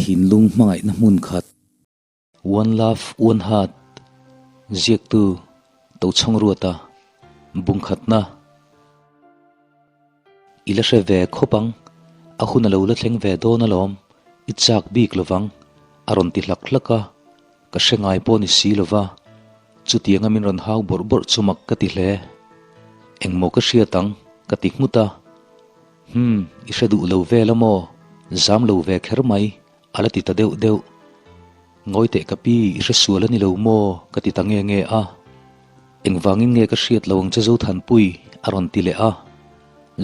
Thinlung hmangaihna hmun khat, One Love One Heart, ziaktu Tochhawng Ruata, Bungkhatna. I la hre ve khawp ang, a hun a lo la thleng ve dawn alawm, i chak bik lovang, a rawn ti hlak hlak a, ka hre ngai pawh ni si lova, chutianga min rawn hau bawrh bawrh chu mak ka ti hle. Engmaw ka hriat ang, ka ti nghut a. Hum, i hre duh lo vel a maw? Zam lo ve kher mai, a la ti ta deuh deuh. Ngawi teh ka pi, i hre sual a ni lo maw? ka ti ta nge nge a. Engvangin nge ka hriat lo ang che Zothanpui? a rawn ti leh a.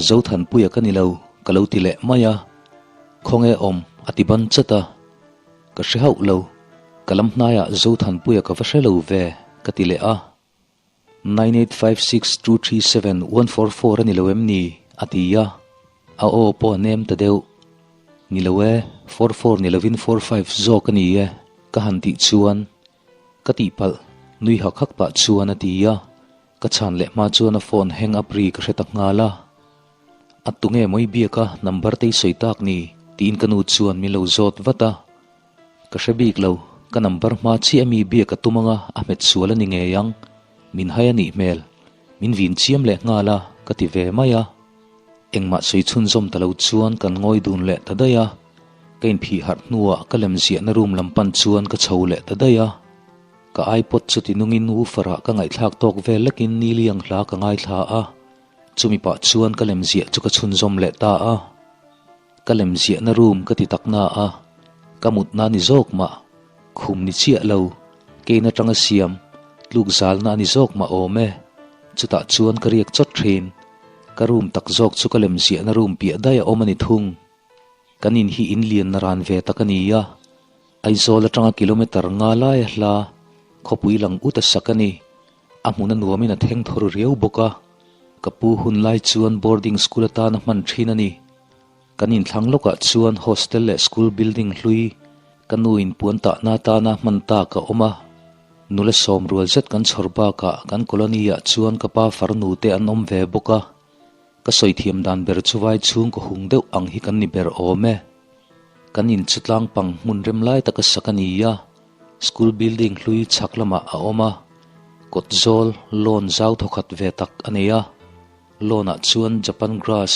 Zothanpuia ka ni lo, ka lo ti leh mai a. Khawnge awm? a ti ban chat a. Ka hre hauh lo, ka lam hnaiah Zothanpuia ka va hre lo ve, ka ti leh a. 9856237144 a ni lo em ni? a ti a, a aw pawh a nem ta deuh. Ni lo e, 44 ni lovin 45 zawk a ni e, ka han tih chuan ka tihpalh nui hak hak pah chuan a ti a, ka chhan leh hma chuan a phone hang up ri ka hre ta nghal a. A tunge mawi biak a number te i sawi tak ni? tiin ka nu chuan min lo zawt vat a. Ka hre bik lo, ka number hma chiah mi biak a tum anga a hmet sual a ni ngei ang, min hai a nih hmel, min vin chiam leh nghal a, ka ti ve mai a. Engmah sawi chhunzawm ta lo chuan kan ngawi dun leh ta daih a, ka inphih harh hnuah ka lem ziahna room lam pan chuan ka chho leh ta daih a. Ka iPod chu tinungin woofer ah ka ngaihthlak tawk vel lekin Niliang hla ka ngaithla a, chumi pah chuan ka lem ziah chu ka chhunzawm leh ta a. Ka lem ziahna room ka ti tak na a, ka mutna ni zawk mah, khum ni chiah lo, kein atanga siam, tluk zalna a ni zawk mah awm e. Chutah chuan ka riak chawt thin. Ka room tak zawk chu ka lem ziahna room piah daih a awm a ni thung. Kan in hi in lian na ran ve tak a ni a, Aizawl atanga kilometre nga laia hla, khawpui lang ut a sak a ni. A hmun a nuamin a theng thawr riau bawk a, ka pu hun lai chuan boarding school atana hman thin a ni. Kan inthlang lawkah chuan hostel leh school building hlui ka nu in puan tahna atana hman tak a awm a. Nula sawm rual zet kan chhawr bakah kan colony ah chuan ka pa farnu te an awm ve bawk a. Ka sawi thiam dan ber chu vai chhung ka hung deuh ang hi kan ni ber awm e. Kan in chu tlang pang hmun rem lai taka sak a ni a, school building hlui chhak lamah a awm a, kawt zawl lawn zau thawkhat ve tak a nei a. Lawn ah chuan Japan grass,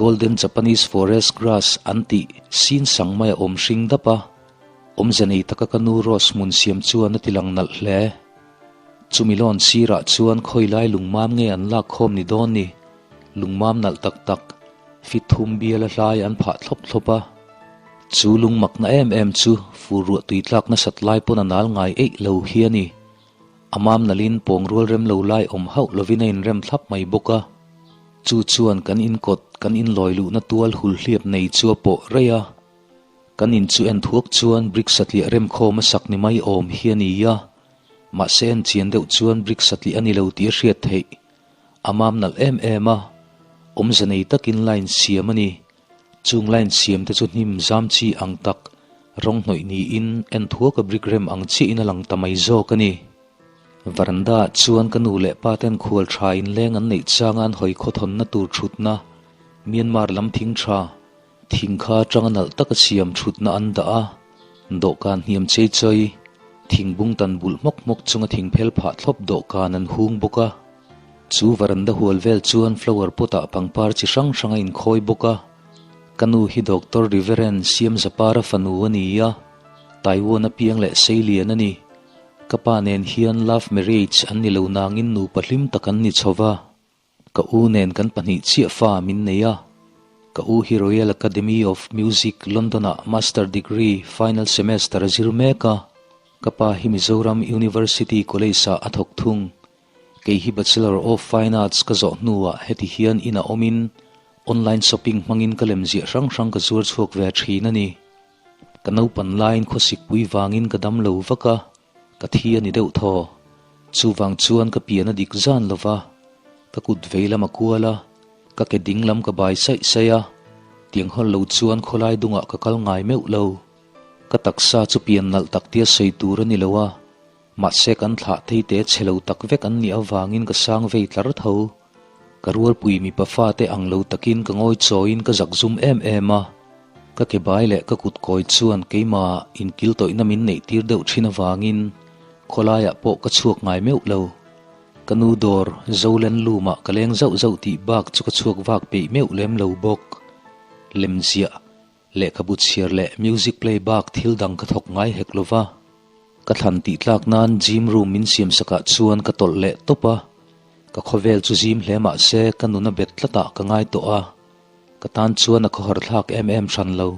Golden Japanese forest grass an tih sin sang mai a awm hring dap a, awmze nei taka ka nu Rose hmun siam chuan a ti lang nalh hle. Chumi lawn sirah chuan khawi lai lungmam nge an lak khawm ni dawn ni? Lungmam nalh tak tak, fit thum biala hlai an phah thlawp thlawp a. Chu lungmakna em em chu fur ruah tui tlak nasat lai pawn a nal ngai eih lo hi a ni. A mam nalhin pawng rual rem lo lai awm hauh lovin a inrem thlap mai bawk a. Chu chuan kan inkawt, kan inlawi luhna tual hul hliap nei chu a pawh raih a. Kan in chu en thuak chuan brick satliah remkhawm a sak ni mai awm hi a ni a. Mahse en chian deuh chuan brick satliah a ni lo tih a hriat theih. A mam nalh em em a, awmze nei takin line siam a ni. Chung line siam te chu hnim zam chi ang tak rawng hnawih niin en thuak a brick rem ang chiahin a lang ta mai zawk a ni. Varanda ah chuan ka nu leh pa ten khual tha inleng an neih changa an hawi khawthawnna tur thutna Myanmar lam thing tha, thing kha atanga nalh taka siam thutna an dah a, dawhkan hniam chei chawi, thing bung tan bulh hmawk hmawk chunga thing phel phah thlawp dawhkan an hung bawk a. Chu varanda hual vel chuan flower pot ah pangpar chi hrang hrang a inkhawi bawk a. Ka nu hi Doctor Reverend Siam Zapara fanu a ni a, Taiwan a piang leh Seilian a ni. Ka pa nen hian love marriage an ni lo nangin nupa hlim tak an ni chho va. Ka u nen kan pahnih chiah fa min nei a. Ka u hi Royal Academy of Music, London ah Master Degree final semester a zir mek a. Ka pa hi Mizoram University College ah a thawk thung. Kei hi Bachelor of Fine Arts ka zawh hnuah heti hian inah awmin online shopping hmangin ka lem ziah hrang hrang ka zuar chhuak ve thin a ni. Ka naupan laiin khawsikpui vangin ka dam lo vak a, ka thi a ni deuh thaw. Chuvang chuan ka pian a dik zan lo va, ka kut vei lam a kual a, ka ke ding lam ka bai saih saih a, tiang hawl lo chuan khawlai dungah ka kal ngai meuh lo. Ka taksa chu pian nalh tak tia sawi tur a ni lo a, Mahse kan thlah thei te chhe lo tak vek an nih avangin ka sang vei tlar tho. Ka rualpui mipa fate ang lo takin ka ngawi chawiin ka zak zum em em a. Ka ke bai leh ka kut kawi chuan keimah inkil tawihna min neih tir deuh thin avangin khawlaiah pawh ka chhuak ngai meuh lo. Ka nu dawr Zolen lumah ka leng zauh zauh tih bak chu ka chhuak vak peih meuh lem lo bawk. Lemziah, lehkhabu chhiar leh music play bak thil dang ka thawk ngai hek lo va. Ka thlan tih tlak nan gym room min siam sakah chuan ka tawlh leh tawp a. Ka khawvel chu zim hle mah se ka nun a bet tlatah ka ngai tawh a. Ka tan chuan a khawhar thlak em em hran lo.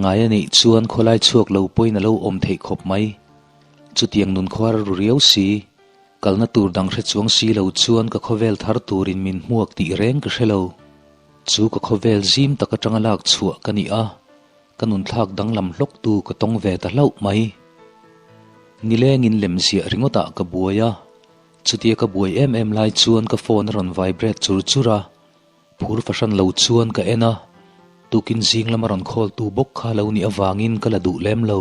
Ngai a nih chuan khawlai chhuak lo pawhin a lo awm theih khawp mai. Chutiang nun khuar ru riau si, kalna tur dang hre chuang si lo chuan ka khawvel thar turin min hmuak tih reng ka hre lo. Chu ka khawvel zim tak atanga lak chhuah ka ni a, ka nun thlak danglam hlawktu ka tawng ve ta hlauh mai. Nilengin lemziah ringawtah ka buai a, chutia ka buai em em lai chuan ka phone a rawn vibrate chur chur a, Phur fahran lo chuan ka en a, tukin zing lama rawn khawltu bawk kha lo nih avangin ka la duh lem lo.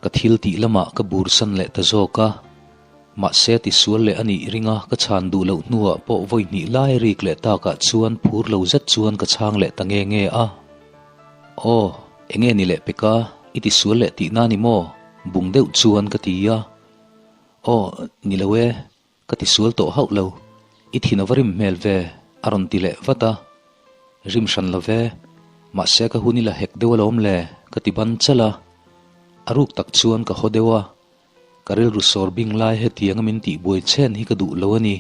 Ka thil tih lamah ka bursan leh ta zawk a. Mahse tisual leh a nih ringa ka chhan duh loh hnuah pawh vawi hnih lai rik leh takah chuan phur lo zet chuan ka chhang leh ta nge nge a. Aw, enge ni leh peka, i tisual leh tihna ni maw? Bung deuh chuan ka ti a. Aw, ni lo e, Ka ti sual tawh hauh lo, i thin a va rim hmel ve, a rawn ti leh vat a. Rim hran lo ve, mahse ka hun i la hek deuh alawm le, ka ti ban chalh a. A ruk tak chuan ka haw deuh a, ka rilru sawr bing lai hetianga min tih buai chen hi ka duh lo a ni.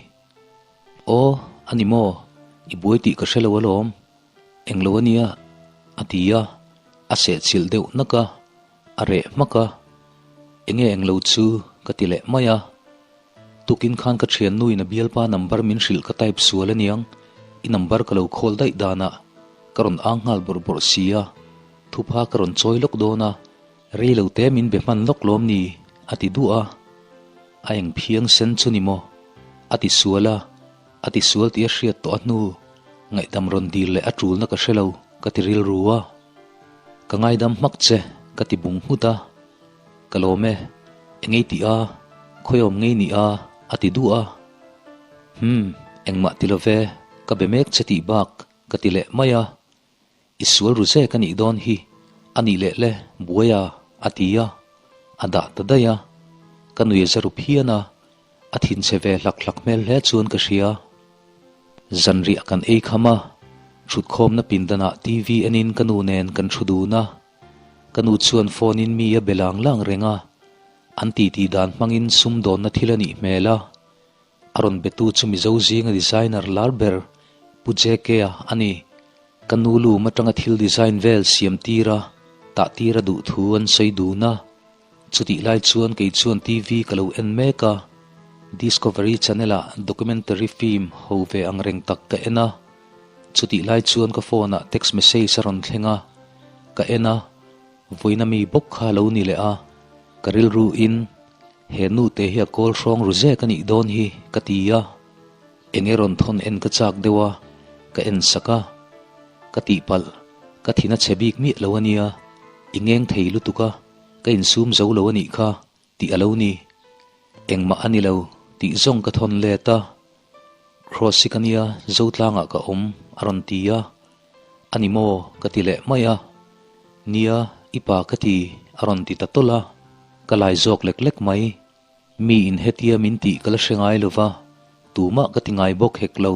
Aw, a ni maw, i buai tih ka hre lo alawm, englo a nia, a ti a, a sehchilh deuh nak a. A reh hmak a, enge englo chu ka ti leh mai a. Tukin khan ka thiannuin a bialpa number min hrilh ka type sual aniang, i number ka lo call daih danah ka rawn ang nghal bawrh bawrh si a, thupha ka rawn chawi lawk dawn a, rei lo te min be hman lawk lawm ni a ti duah a. A eng phiang sen chu ni maw? A ti sual a, a ti sual tih a hriat tawh a hnu, ngaihdam rawn dil leh a tulna ka hre lo ka ti rilru a. Ka ngaidam hmak che, ka ti bung nghut a. Ka lawm e, engei tih a, khawiawm ngei nih a, a ti duh a. Hum, engmah ti lo ve, ka be mek che tih bak, ka ti leh mai a. I sual ru zek a nih dawn hi, a nih leh le, buai a, a ti a. A dah ta daih a. Ka nui a za ru phian a, a thinchhe ve hlak hlak hmel hle chuan ka hria. Zanriah kan ei kham a, thutkhawmna pindanah TV enin ka nu nen kan thu dun a. Ka nu chuan phone in mi a be lang lang reng a, an titi dan hmangin sumdawnna thil a nih hmel a. A rawn betu chu Mizo zinga designer lar ber Pu JK-a a ni. Ka nu lum atanga thil design vel siam tir a, tah tir a duh thu an sawi dun a. Chutih lai chuan kei chuan TV ka lo en mek a, Discovery Channel ah documentary film ho ve ang reng tak ka en a. Chutih lai chuan ka phone ah text message a rawn thleng a, ka en a, vawiina mi bawk kha a lo ni leh a, ka rilru in he nu te hi a kawl hrawng ru zek a nih dawn hi ka ti a, eng e rawn thawn en ka chak deuh a, ka en sak a, ka tihpalh, ka thin a chhe bik miah lo a nia, i ngeng thei lutuk a. Ka insum zo lo a nih kha tih a lo ni. Engmah a ni lo tih zawng ka thawn let a. Cross hi ka nia Zotlangah ka awm a rawn ti a. A ni maw ka ti leh mai a. Nia i pa ka ti a rawn ti ta tawlh a. Ka lai zawk lek lek mai. Mi in hetia min tih ka la hre ngai lo va, tumah ka ti ngai bawk hek lo.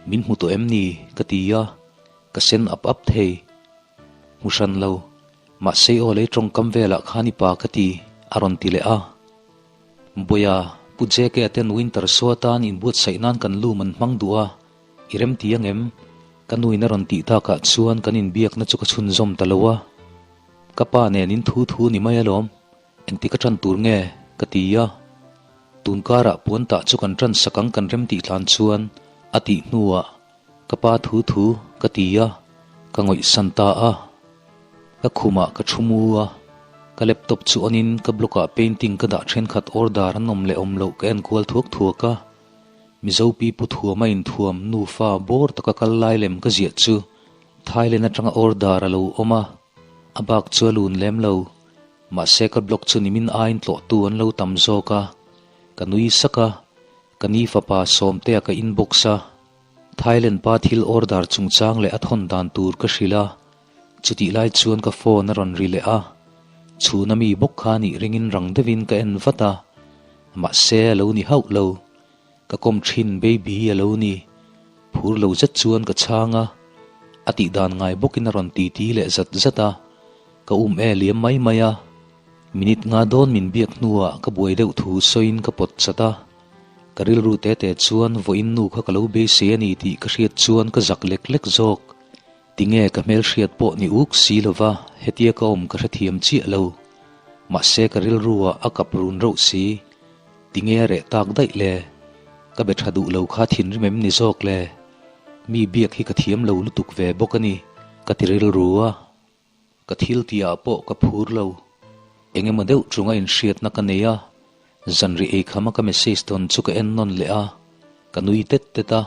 Min hmu tawh em ni? ka ti a, ka sen ap ap thei. Hmu hran lo, mahse aw lei tawngkam velah khan i pa ka ti, a rawn ti leh a. Bawiha, Pu JK-a ten Winter Show atan inbuatsaih nan kan lum an hmang duh a, i rem ti ang em? Ka nuin a rawn tih takah chuan kan inbiakna chu ka chhunzawm ta lo a. Ka pa nen in thu thu ni mai alawm. Engtik a ṭan tur nge? ka ti a. Tun karah puan tah chu kan ṭan sak ang kan rem tih tlan chuan a tih hnuah ka pa thu thu ka ti a, ka ngawihsan ta a. Ka khumah ka thu mu a, ka laptop chu on in ka blog ah painting ka dah ṭhenkhat order an awm leh awm loh ka en kual thuak thuak a. Mizo pipu thuam a inthuam nufa bawr taka kal lai lem ka ziah chu Thailand aṭanga order a lo awm a, a bak chu a lun lem lo. Mahse ka blog chu nimin aiin tlawhtu an lo tam zawk a, ka nui sak a, ka ni fapa Sawmtea ka inbox a, Thailand pa thil order chungchang leh a thawn dan tur ka hrilh a. Chutih lai chuan ka phone a rawn ri leh a, chhuna mi bawk kha nih ringin rang deuhin ka en vat a, mahse a lo ni hauh lo. Ka kawm thin baby a lo ni. Phur lo zet chuan ka chhang a, a tih dan ngai bawkin a rawn titi leh zat zat a, ka um e liam mai mai a. Minute nga dawn min biak hnuah ka buai deuh thu sawiin ka pawt chat a, ka rilru te te chuan vawiin nu kha ka lo beisei a ni tih ka hriat chuan ka zak lek lek zawk. Tinge ka hmelhriat pawh ni uk si lova hetia ka awm ka hrethiam chiah lo. Mahse ka rilru ah a kap run reuh si. Tinge a reh tak daih le? Ka be tha duh lo kha thinrim em ni zawk le? Mi biak hi ka thiam lo lutuk ve bawk a ni, ka ti rilru a. Ka thil tih ah pawh ka phur lo. Eng emaw deuh chunga inhriatna ka nei a, zanri eikhama ka message dawn chu ka en nawn leh a, ka nui tet tet a,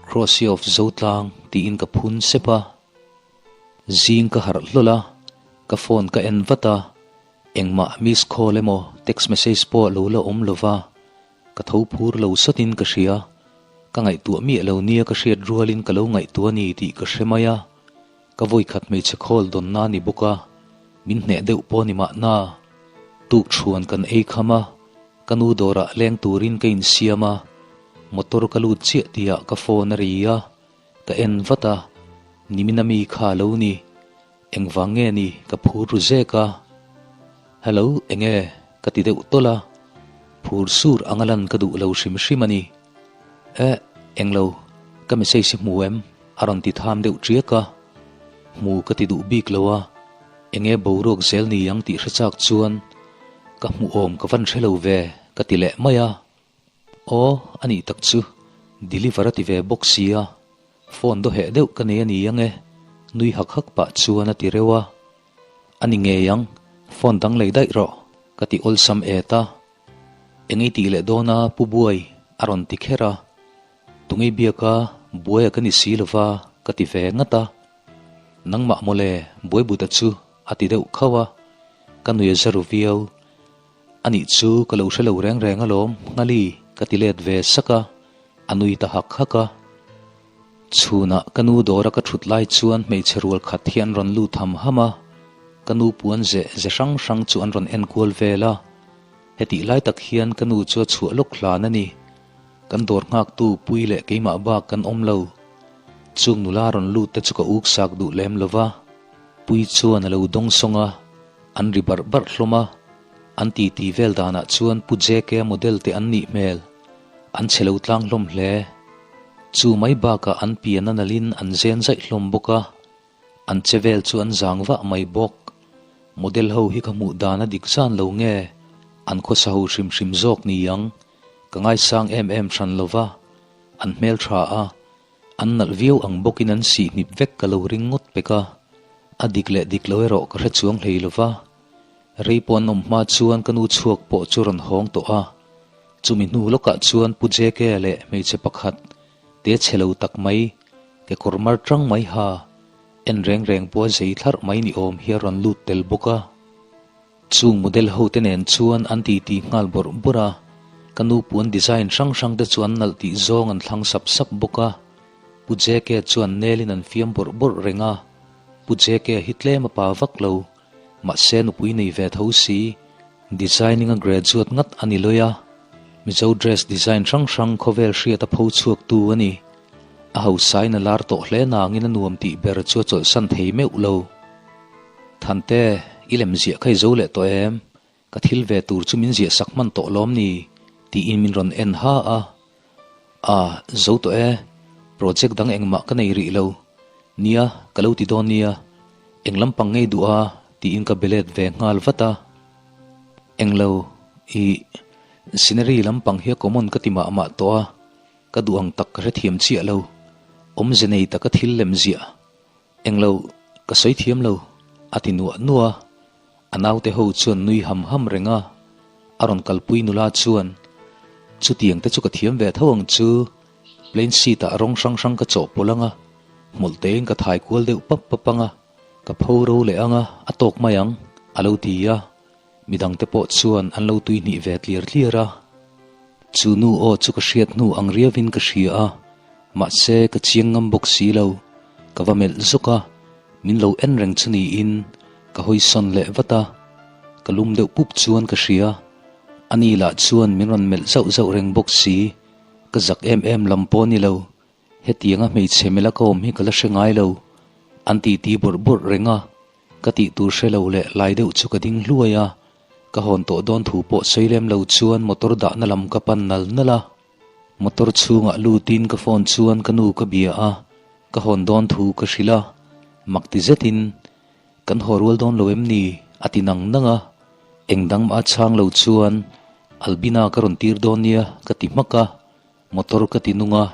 Crossy of Zotlang tiin ka phun sep a. Zing ka harh hlawl a, ka phone ka en vat a, engmah miss call emaw text message pawh lo la awm lova, ka tho phur lo sawtin ka hria. Ka ngaihtuah miah lo nia ka hriat rualin ka lo ngaihtuah a ni tih ka hre mai a. Ka vawikhat hmeichhe khawl dawnna a ni bawk a, min hneh deuh pawh a ni mahna. Tuk chhuan kan ei kham a, ka nu dawrah leng turin ka insiam a, motor ka lut chiah tihah ka phone a ri a, ka en vat a, nimina mi kha a lo ni. Engvang nge ni ka phur ru zek a. Hello, enge? ka ti deuh tawlh a, phur sur anga lan ka duh lo hrim hrim a ni. Eh, englo, ka message hi hmu em? A rawn ti tham deuh ṭiak a. Hmu ka ti duh bik lo a, enge boruak zel ni ang tih hre chak chuan ka hmuh awm ka van hre lo ve, ka ti leh mai a. Aw, a nih tak chu, deliver a ti ve bawk sia, phone daw heh deuh ka nei a ni ang e, nui hak hak pah chuan a ti reuh a. A ni ngei ang, phone dang lei daih rawh, ka ti awlsam et a. Engei tih leh dawn a Pu Buai a rawn ti kher a, Tungei biaka buaia ka ni si lova ka ti ve ngat a. Nangmah mawle Buaibuta chu a ti deuh khauh a, ka nui a za ru viau. Anih chu ka lo hre lo reng reng alawm Nghali ka ti let ve sak a, a nui ta hak hak a. Chhunah ka nu dawra ka thut lai chuan hmeichhe rual khat hi an rawn lut ham ham a, ka nu puan ze ze hrang hrang chu an rawn enkual vel a. Hetih lai tak hian ka nu chu a chhuah lawk hlan a ni. Kan dawr nghaktu Pui leh keimah bak kan awm lo. Chung nula rawn lut te chu ka uk sak duh lem lo va. Pui chuan a lo dawng sawng a, an ri barh barh hlawm a. An titi vel danah chuan Pu JK model te an nih hmel. An chhe lo tlang hlawm hle. Chu mai bakah an pian a nalhin an zen zaih hlawm bawk a. An che vel chu an zang vah mai bawk. Model ho hi ka hmuh dan a dik zan lo nge? An khawsa ho hrim hrim zawk ni ang. Ka ngaisang em em hran lo va, an hmel tha a, an nalh viau ang bawkin an sih hnip vek ka lo ring ngawt pek a. A dik leh dik lo erawh ka hre chuang hlei lo va. Rei pawh an awm hma chuan ka nu chhuak pawh chu rawn hawng tawh a. Chumi hnu lawkah chuan Pu JK leh hmeichhe pakhat te chhe lo tak mai, kekawr mar tang mai ha, en reng reng pawha zei thlarh mai ni awm hi a rawn lut tel bawk a. Chung model ho te nen chuan an titi nghal bawrh bawrh a, ka nu puan design hrang hrang te chu an nalh tih zawng an thlang sap sap bawk a. Pu JK chuan nelin an fiam bawrh bawrh reng a, Pu JK hi tlem a pa vak lo, mahse nupui nei ve tho si, Designing a graduate ngat a ni lawih a, Mizo dress design hrang hrang khawvel hriat a pho chhuak tu a ni. A hausain a lar tawh hle nangin a nuam tih ber chu a chawlhsan thei meuh lo. Thante, i lem ziah kha i zo leh tawh em? Ka thil ve tur chu min ziah sak hman tawh lawm ni? tiin min rawn en ha a. A, zo tawh e, project dang engmah ka nei rih lo. Nia, ka lo ti dawn nia. Eng lampang ngei duh a? tiin ka be let ve nghal vat a. Englo, ih, scenery lampang hi a common ka ti mah mah tawh a, ka duh ang tak ka hrethiam chiah lo. Awmze nei taka thil lem ziah. Englo, ka sawi thiam lo, a ti nuah nuah a. A naute ho chuan nui ham ham reng a, a rawn kalpui nula chuan, Chutiang te chu ka thiam ve tho ang chu, plain sheet ah rawng hrang hrang ka chawhpawlh ang a, hmawlh tein ka thai kual deuh pap pap ang a, ka pho ro leh ang a, a tawk mai ang, a lo ti a. Midangte pawh chuan an lo tuihnih ve tliar tliar a. Chu nu aw chu ka hriat hnu ang riauin ka hria a, mahse ka chiang ngam bawk si lo. Ka va melh zawk a. Min lo en reng chu niin ka hawi sawn leh vat a, ka lum deuh pup chuan ka hria. Ani lah chuan min rawn melh zauh zauh reng bawk si. Ka zak em em lam pawh a ni lo. Hetianga hmeichhe mela ka awm hi ka la hre ngai lo. An titi bawrh bawrh reng a, ka tih tur hre lo leh lai deuh chu ka ding hluai a. Ka hawn tawh dawn thu pawh sawi lem lo chuan motor dahna lam ka pan nal nal a. Motor chhungah lutin ka phone chuan ka nu ka bia a, ka hawn dawn thu ka hrilh a, mak ti zetin, Kan haw rual dawn lo em ni? a ti nang nang a, eng dang mah a chhang lo chuan Albina ka rawn tir dawn nia ka ti hmak a, motor ka ti nung a,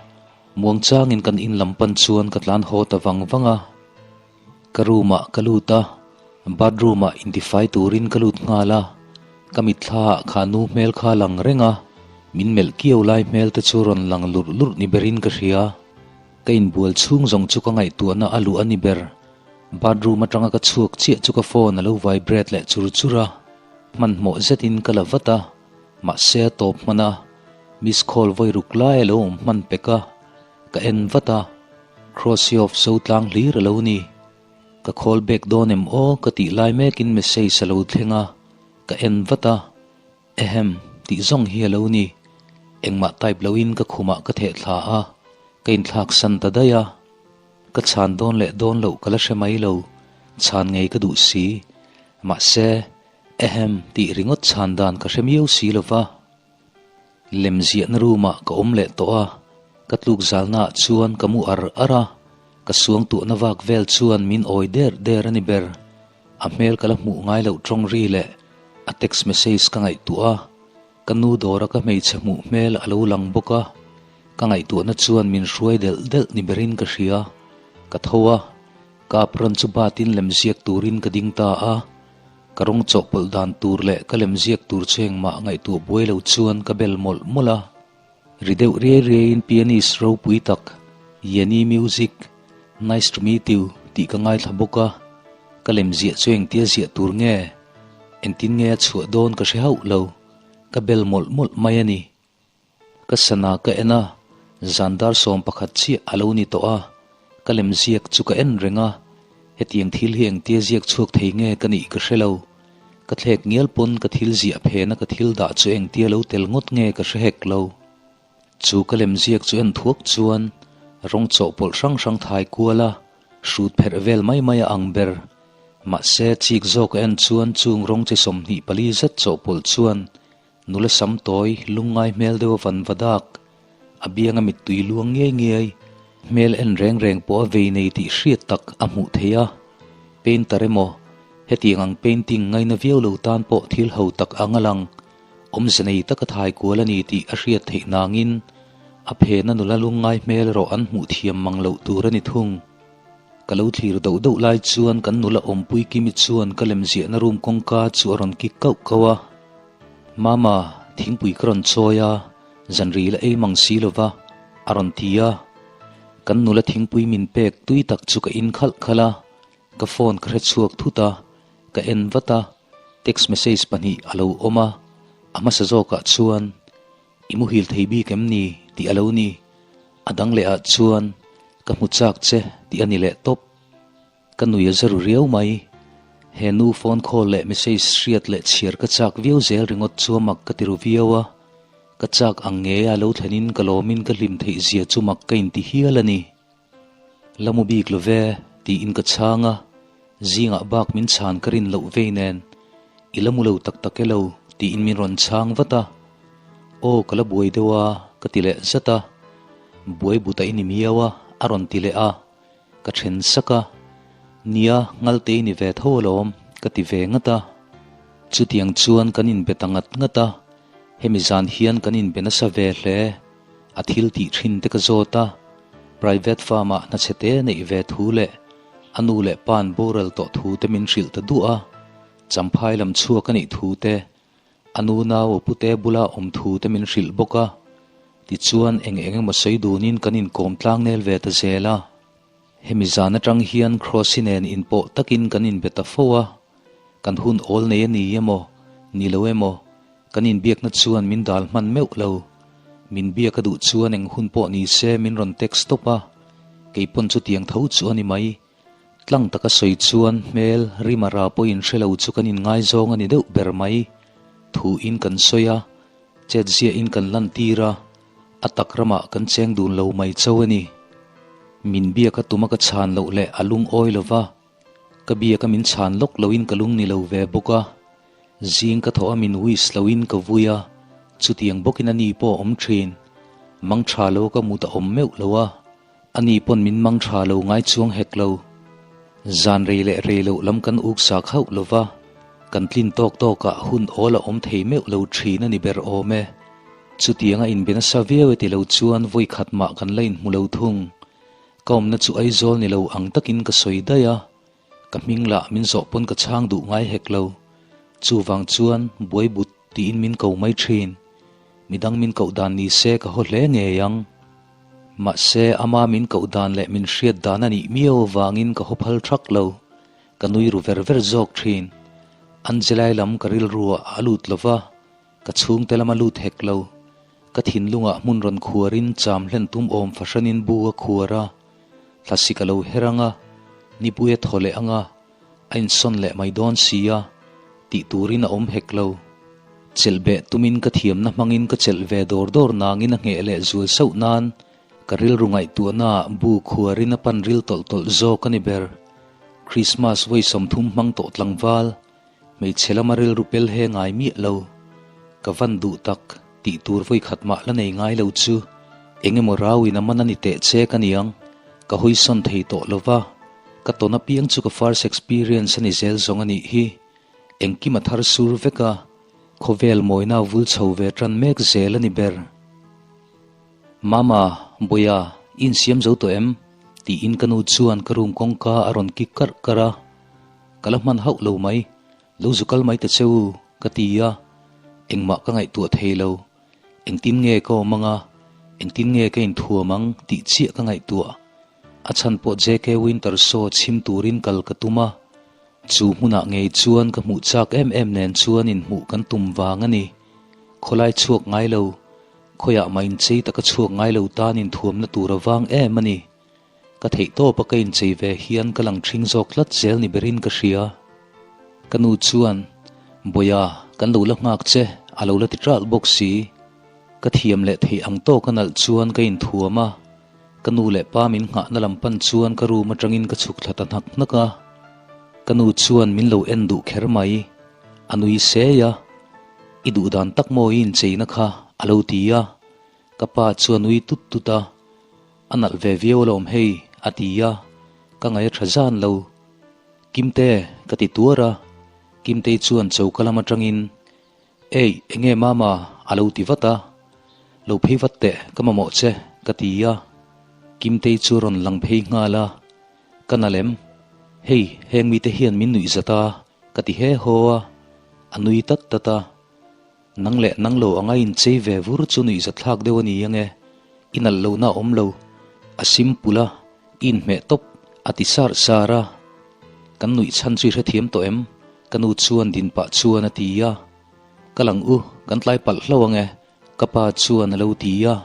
muangchangin kan in lam pan chuan ka tlan haw ta vang vang a. Ka room ah ka lut a, bathroom ah intifai turin ka lut nghal a, ka mitthla ah kha nu hmel kha lang reng a, min melh kiau lai hmel te chu rawn lang lurh lurh ni berin ka hria. Ka inbual chhung zawng chu ka ngaihtuahna a luh a ni ber. Bathroom atanga ka chhuak chiah chu ka phone a lo vibrate leh chur chur a, hmanhmawh zetin ka la vat a, mahse a tawp hman a, miss call vawi ruk lai a lo awm hman pek a. Ka en vat a, Krosyoff zo tlang hlir a lo ni. Ka call back dawn em aw ka tih lai mekin message a lo thleng a, ka en vat a, Ehem tih zawng hi a lo ni. Engmah type loin ka khumah ka theh thla a, ka inthlak san ta daih a. Ka chhan dawn leh dawn loh ka la hre mai lo, chhan ngei ka duh si. Mahse, Ehem tih ringawt chhan dan ka hre miau si lo va. Lem ziahna room ah ka awm leh tawh a, ka tluk zalna ah chuan ka mu ar ar a, ka suangtuahna vak vel chuan min awi der der a ni ber. A hmel ka la hmuh ngai loh tawng ri leh a text message ka ngaihtuah a, ka nu dawra ka hmeichhe hmuh hmel a lo lang bawk a, ka ngaihtuahna chuan min hruai delh delh ni berin ka hria. Ka tho a, ka apron chu batin lem ziak turin ka ding ta a. Ka rawng chawhpawlh dan tur leh ka lem ziak tur chu engmah ngaihtuah buai lo chuan ka bel mawlh mawlh a. Ri deuh riai riaiin pianist ropui tak Yanni Music, Nice to meet you tih ka ngaithla bawk a. Ka lem ziah chu engtia ziah tur nge? Engtin nge a chhuah dawn ka hre hauh lo. Ka bel mawlh mawlh mai a ni. Ka sana ka en a, zan dar 11 chiah a lo ni tawh a, ka lem ziak chu ka en reng a, hetiang thil hi engtia ziak chhuak thei nge ka nih ka hre lo. Ka thlek ngial pawn ka thil ziah phena ka thil dah chu engtia lo tel ngawt nge ka hre hek lo. Chu ka lem ziak chu en thuak chuan rawng chawhpawlh hrang hrang thai kual a, hrut pherh vel mai mai a ang ber. Mahse, chik zawk a en chuan chung rawng chi 24 zet chawhpawlh chuan Nula sam tawi, lungngai hmel deuh a van va dak. A bianga mittui luang ngiai ngiai, hmel en reng reng pawh a vei nei tih hriat tak a hmuh theih a. Painter emaw, hetiang ang painting ngaina viau lo tan pawh thil ho tak ang a lang. Awmze nei taka thai kual a ni tih a hriat theih nangin, a phena nula lungngai hmel erawh an hmuh thiam mang loh tur a ni thung. Ka lo thlir doh doh lai chuan kan nula awmpui Kimi chuan ka lemziahna room kawngka chu a rawn kik kauh kauh a. Mama, thingpui ka rawn chawi a, zanri la ei mang si lova, a rawn ti a. Kan nula thingpui min pek tui tak chu ka in khalh khalh a, ka phone ka hre chhuak thut a, ka en vat a, text message pahnih a lo awm a, a hmasa zawkah chuan, I muhil thei bik em ni? tih a lo ni. A dang lehah chuan, Ka hmu chak che tih a ni leh tawp. Ka nui a zaru riau mai. He nu phone call leh message hriat leh chhiar ka chak viau zel ringawt chu a mak ka ti ru viau a. Ka chak ang ngei a lo thlenin ka lawmin ka hlim theih zia chu mak ka inti hial a ni. La mu bik lo ve, tiin ka chhang a. Zingah bak min chhan ka rin loh vei nen, I la mu lo tak tak e lo, tiin min rawn chhang vat a. Aw ka la buai deuh a, ka ti leh zat a. Buai but a i ni miau a, a rawn ti leh a. Ka then sak a, Nia, ngalte i ni ve tho alawm, ka ti ve ngat a. Chutiang chuan kan inbe ta ngat ngat a, hemi zan hian kan inbe nasa ve hle. A thil tih thin te ka zawt a, private farm ah hna chhe te neih ve thu leh a nu leh pa'n boral tawh thu te min hrilh ta duah a, champhai lam chhuak a nih thu te, A nu nau a pute bula awm thu te min hrilh bawk a, tichuan eng eng emaw sawi dunin kan inkawm tlang nel ve ta zel a. Hemi zan atang hian Krossi nen inpawh takin kan inbe ta fo a, kan hun awl nei a ni emaw, ni lo emaw, kan inbiakna chuan min dal hman meuh lo. Min biak a duh chuan eng hun pawh ni se min rawn text tawp a, keipawn chutiang tho chu a ni mai. Tlang taka sawi chuan hmel rimara pawhin hre lo chu kan inngaizawng a ni deuh ber mai. Thuin kan sawi a, chetziahin kan lantir a, a tak ramah kan cheng dun lo mai chauh a ni. Min biak a tuma ka chhan loh leh a lungawi lo va, ka biak a min chhan lawk loin ka lung ni lo ve bawk a. Zing ka thawh a min wish loin ka vui a, chutiang bawkin a ni pawh a awm thin. Mang tha lo ka mut a awm meuh lo a. Ani pawn min mang tha lo ngai chuang hek lo. Zan rei leh rei loh lam kan uk sak hauh lo va, kan tlin tawk tawkah hun awl a awm thei meuh lo thin a ni ber awm e. Chutianga inbe nasa viau e ti lo chuan vawi khat mah kan la inhmu lo thung. Ka awmna chu Aizawl ni lo ang takin ka sawi daih a, ka hming lah min zawh pawn ka chhang duh ngai hek lo. Chuvang chuan buai but tiin min ko mai thin. Midang min koh dan ni se ka haw hle ngei ang. Mahse, ama min koh dan leh min hriat dan a nih miau avangin ka haw phal thak lo. Ka nui ru ver ver zawk thin. Angelai lam ka rilruah a lut lo va, ka chhungte lam a lut hek lo. Ka thinlungah hmun rawn khuarin cham hlen tum awm fahranin bu a khuar a, thlasik a lo her ang a, nipui a thaw leh ang a, A insawn leh mai dawn si a, tih turin a awm hek lo. Chelh beh tumin ka thiamna hmangin ka chelh ve dawr dawr nangin a ngheh leh zual sauh nan ka rilru ngaihtuahnaah bu khuarin a pan ril tawlh tawlh zawk a ni ber. Krismas vawi 30 hmang tawh tlangval, hmeichhe lama rilru pel he ngai miah lo. Ka van duh tak, tih tur vawi khat mah la nei ngai lo chu eng emaw rauin a man a ni teh che ka niang, ka hawisawn thei tawh lo va. Ka tawn apiang chu ka first experience a ni zel zawng a nih hi. Engkim a thar sur vek a, khawvel mawina a vul chho ve tan mek zel a ni ber. Mama, Bawia, i insiam zo tawh em? tiin ka nu chuan ka room kawngka a rawn kik karh karh a. Ka la hman hauh lo mai, lo zu kal mai ta che u, ka ti a. Engmah ka ngaihtuah thei lo. Engtin nge ka awm ang a, engtin nge ka inthuam ang tih chiah ka ngaihtuah. A chhan pawh JK Winter Show chhim turin kal ka tum a, chu hmunah ngei chuan ka hmuh chak em em nen chuan inhmuh kan tum vang a ni. Khawlai chhuak ngai lo, khawiah mah inchei taka chhuak ngai lo tan inthuamna tur a vang em a ni. Ka theih tawpa ka inchei ve hian ka lang ṭhing zawk tlat zel ni berin ka hria. Ka nu chuan, Bawia, kan lo la nghak che, a lo la ti ṭalh bawk si. Ka thiam leh theih ang tawka nalh chuan ka inthuam a, ka nu leh pa min nghahna lam pan chuan ka room aṭangin ka chhuk thla ta hnak hnak a. Ka nu chuan min lo en duh kher mai. A nui sei a, I duh dan tak maw i incheina kha, a lo ti a. Ka pa chu a nui tut tut a. A nalh ve viau alawm hei, a ti a, ka ngaih a tha zan lo. Kimte, ka ti tuar a, Kimtei chuan choka lam atangin, Ei, enge mama, a lo ti vat a. Lo phei vat teh, ka mamawh che, ka ti a. Kimtei chu a rawn lang phei nghal a, Ka nalh em? Hei, heng mite hian min nuih zat a, ka ti he haw a, a nui tat tat a. Nang leh nang lo anga inchei ve vur chu nuihzathlak deuh a ni ange, i nalh lohna a awm lo, a simple a, i inhmeh tawp, a ti sar sar a. Kan nuih chhan chu i hrethiam tawh em? Ka nu chuan din pah chuan a ti a. Ka lang u, kan tlai palh hlauh ange, ka pa chuan a lo ti a.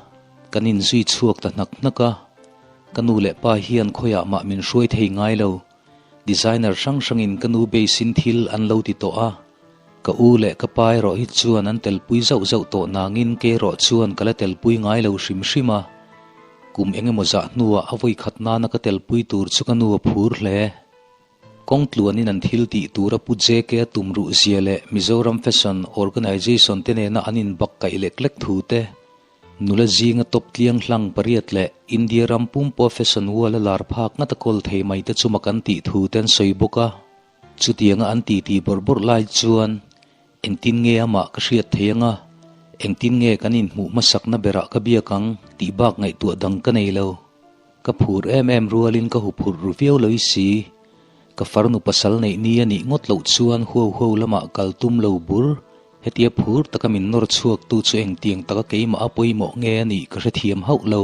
Kan inzui chhuak ta hnak hnak a. Ka nu leh pa hian khawiah mah min hruai thei ngai lo. Designer hrang hrangin ka nu base-in thil an lo ti tawh a. Ka u leh ka pa erawh hi chuan an telpui zauh zauh tawh nangin kei erawh chuan ka la telpui ngai lo hrim hrim a. Kum eng emaw zah hnuah a vawi khat nana ka telpui tur chu ka nu a phur hle. Kawng tluanin an thil tih tura Pu JK a tum ruh zia leh Mizoram Fashion Organisation te nena an inbak kaih lek lek thu te, nula zinga top tliang hlang pariat leh India ram pumpuaa fashion wall a lar phak ngat a kawl thei mai te chu mak an tih thu te an sawi bawk a. Chutianga an titi bawrh bawrh lai chuan engtin nge amah ka hriat thei anga, engtin nge kan inhmuh hmasakna berah ka biak ang tih bak ngaihtuah dang ka nei lo. Ka phur em em rualin ka huphurh ru viau lo i si. Ka farnu pasal neih ni a nih ngawt loh chuan huau huau lamah kal tum lo bur. Hetia phur taka min nawr chhuaktu chu engtiang taka keimah a pawimawh nge a nih ka hrethiam hauh lo.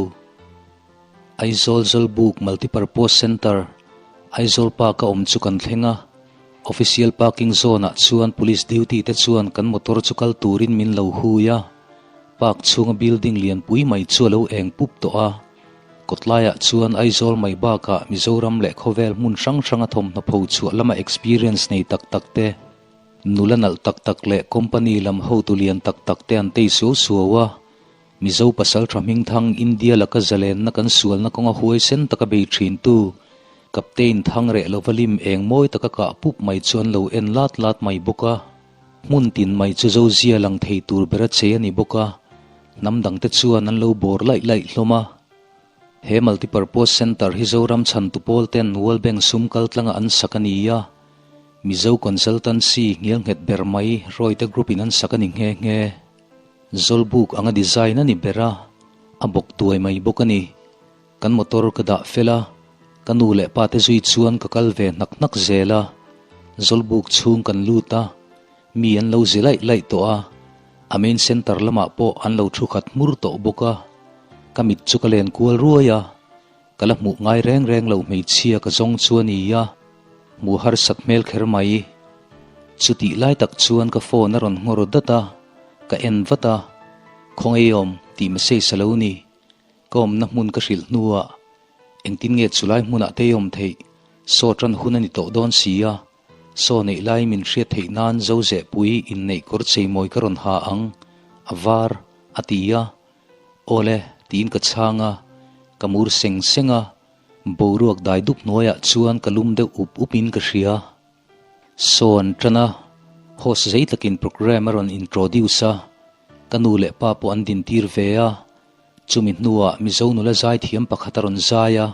Aizawl Zawlbuk Multipurpose Centre, Aizawl Park a awm chu kan thleng a, Official Parking Zone ah chuan Police duty te chuan kan motor chu kal turin min lo hui a, Park chhunga building lianpui mai chu a lo eng pup tawh a. Kawtlaiah chuan Aizawl mai bakah Mizoram leh khawvel hmun hrang hranga thawmhnaw pho chhuah lama experience nei tak tak te, nula nalh tak tak leh company lam hotu lian tak tak te an tei suau suau a. Mizo pasaltha hmingthang India laka zalenna kan sualna kawnga huaisen taka bei thintu Captain Thangreh lova lim eng mawi taka kah pup mai chu an lo en lat lat mai bawk a. Hmun tin mai chu Zozia lang thei tur bera chei a ni bawk a, hnam dangte chuan an lo bawr laih laih hlawm a. He Multipurpose Centre hi Zoram chhantu pawl ten World Bank sum kal tlanga an sak a ni a, Mizo Consultancy nghial nghet ber mai Royte Group in an sak a ni nghe nghe. Zawlbuk anga design a ni ber a, a bawk tuai mai bawk a ni. Kan motor ka dah fel a, ka nu leh pa te zui chuan ka kal ve hnak hnak zel a. Zawlbuk chhung kan lut a, mi an lo zi laih laih tawh a, a main centre lamah pawh an lo thu khat hmur tawh bawk a. Ka mit chu ka len kual ruai a, ka la hmuh ngai reng reng lo hmeichhia ka zawng chu a ni a, hmuh harsat hmel kher mai. Chutih lai tak chuan ka phone a rawn nghawr dat a, ka en vat a, Khawngaihawm tih message a lo ni. Ka awmna hmun ka hrilh hnuah engtin nge chulai hmunah te i awm theih? Saw tan hun a ni tawh dawn si a, saw neih lai min hriat theih nan Zozehpui inneih kawr cheimawi ka rawn ha ang, a var, a ti a. Awle, tiin ka chhang a, ka mur seng seng a, boruak dai dup hnuaiah chuan ka lum deuh up upin ka hria. Saw an tan a, host zei takin programme a rawn introduce a, ka nu leh pa pawh an dintir ve a, Chumi hnuah Mizo nula zaithiam pakhat a rawn zai a,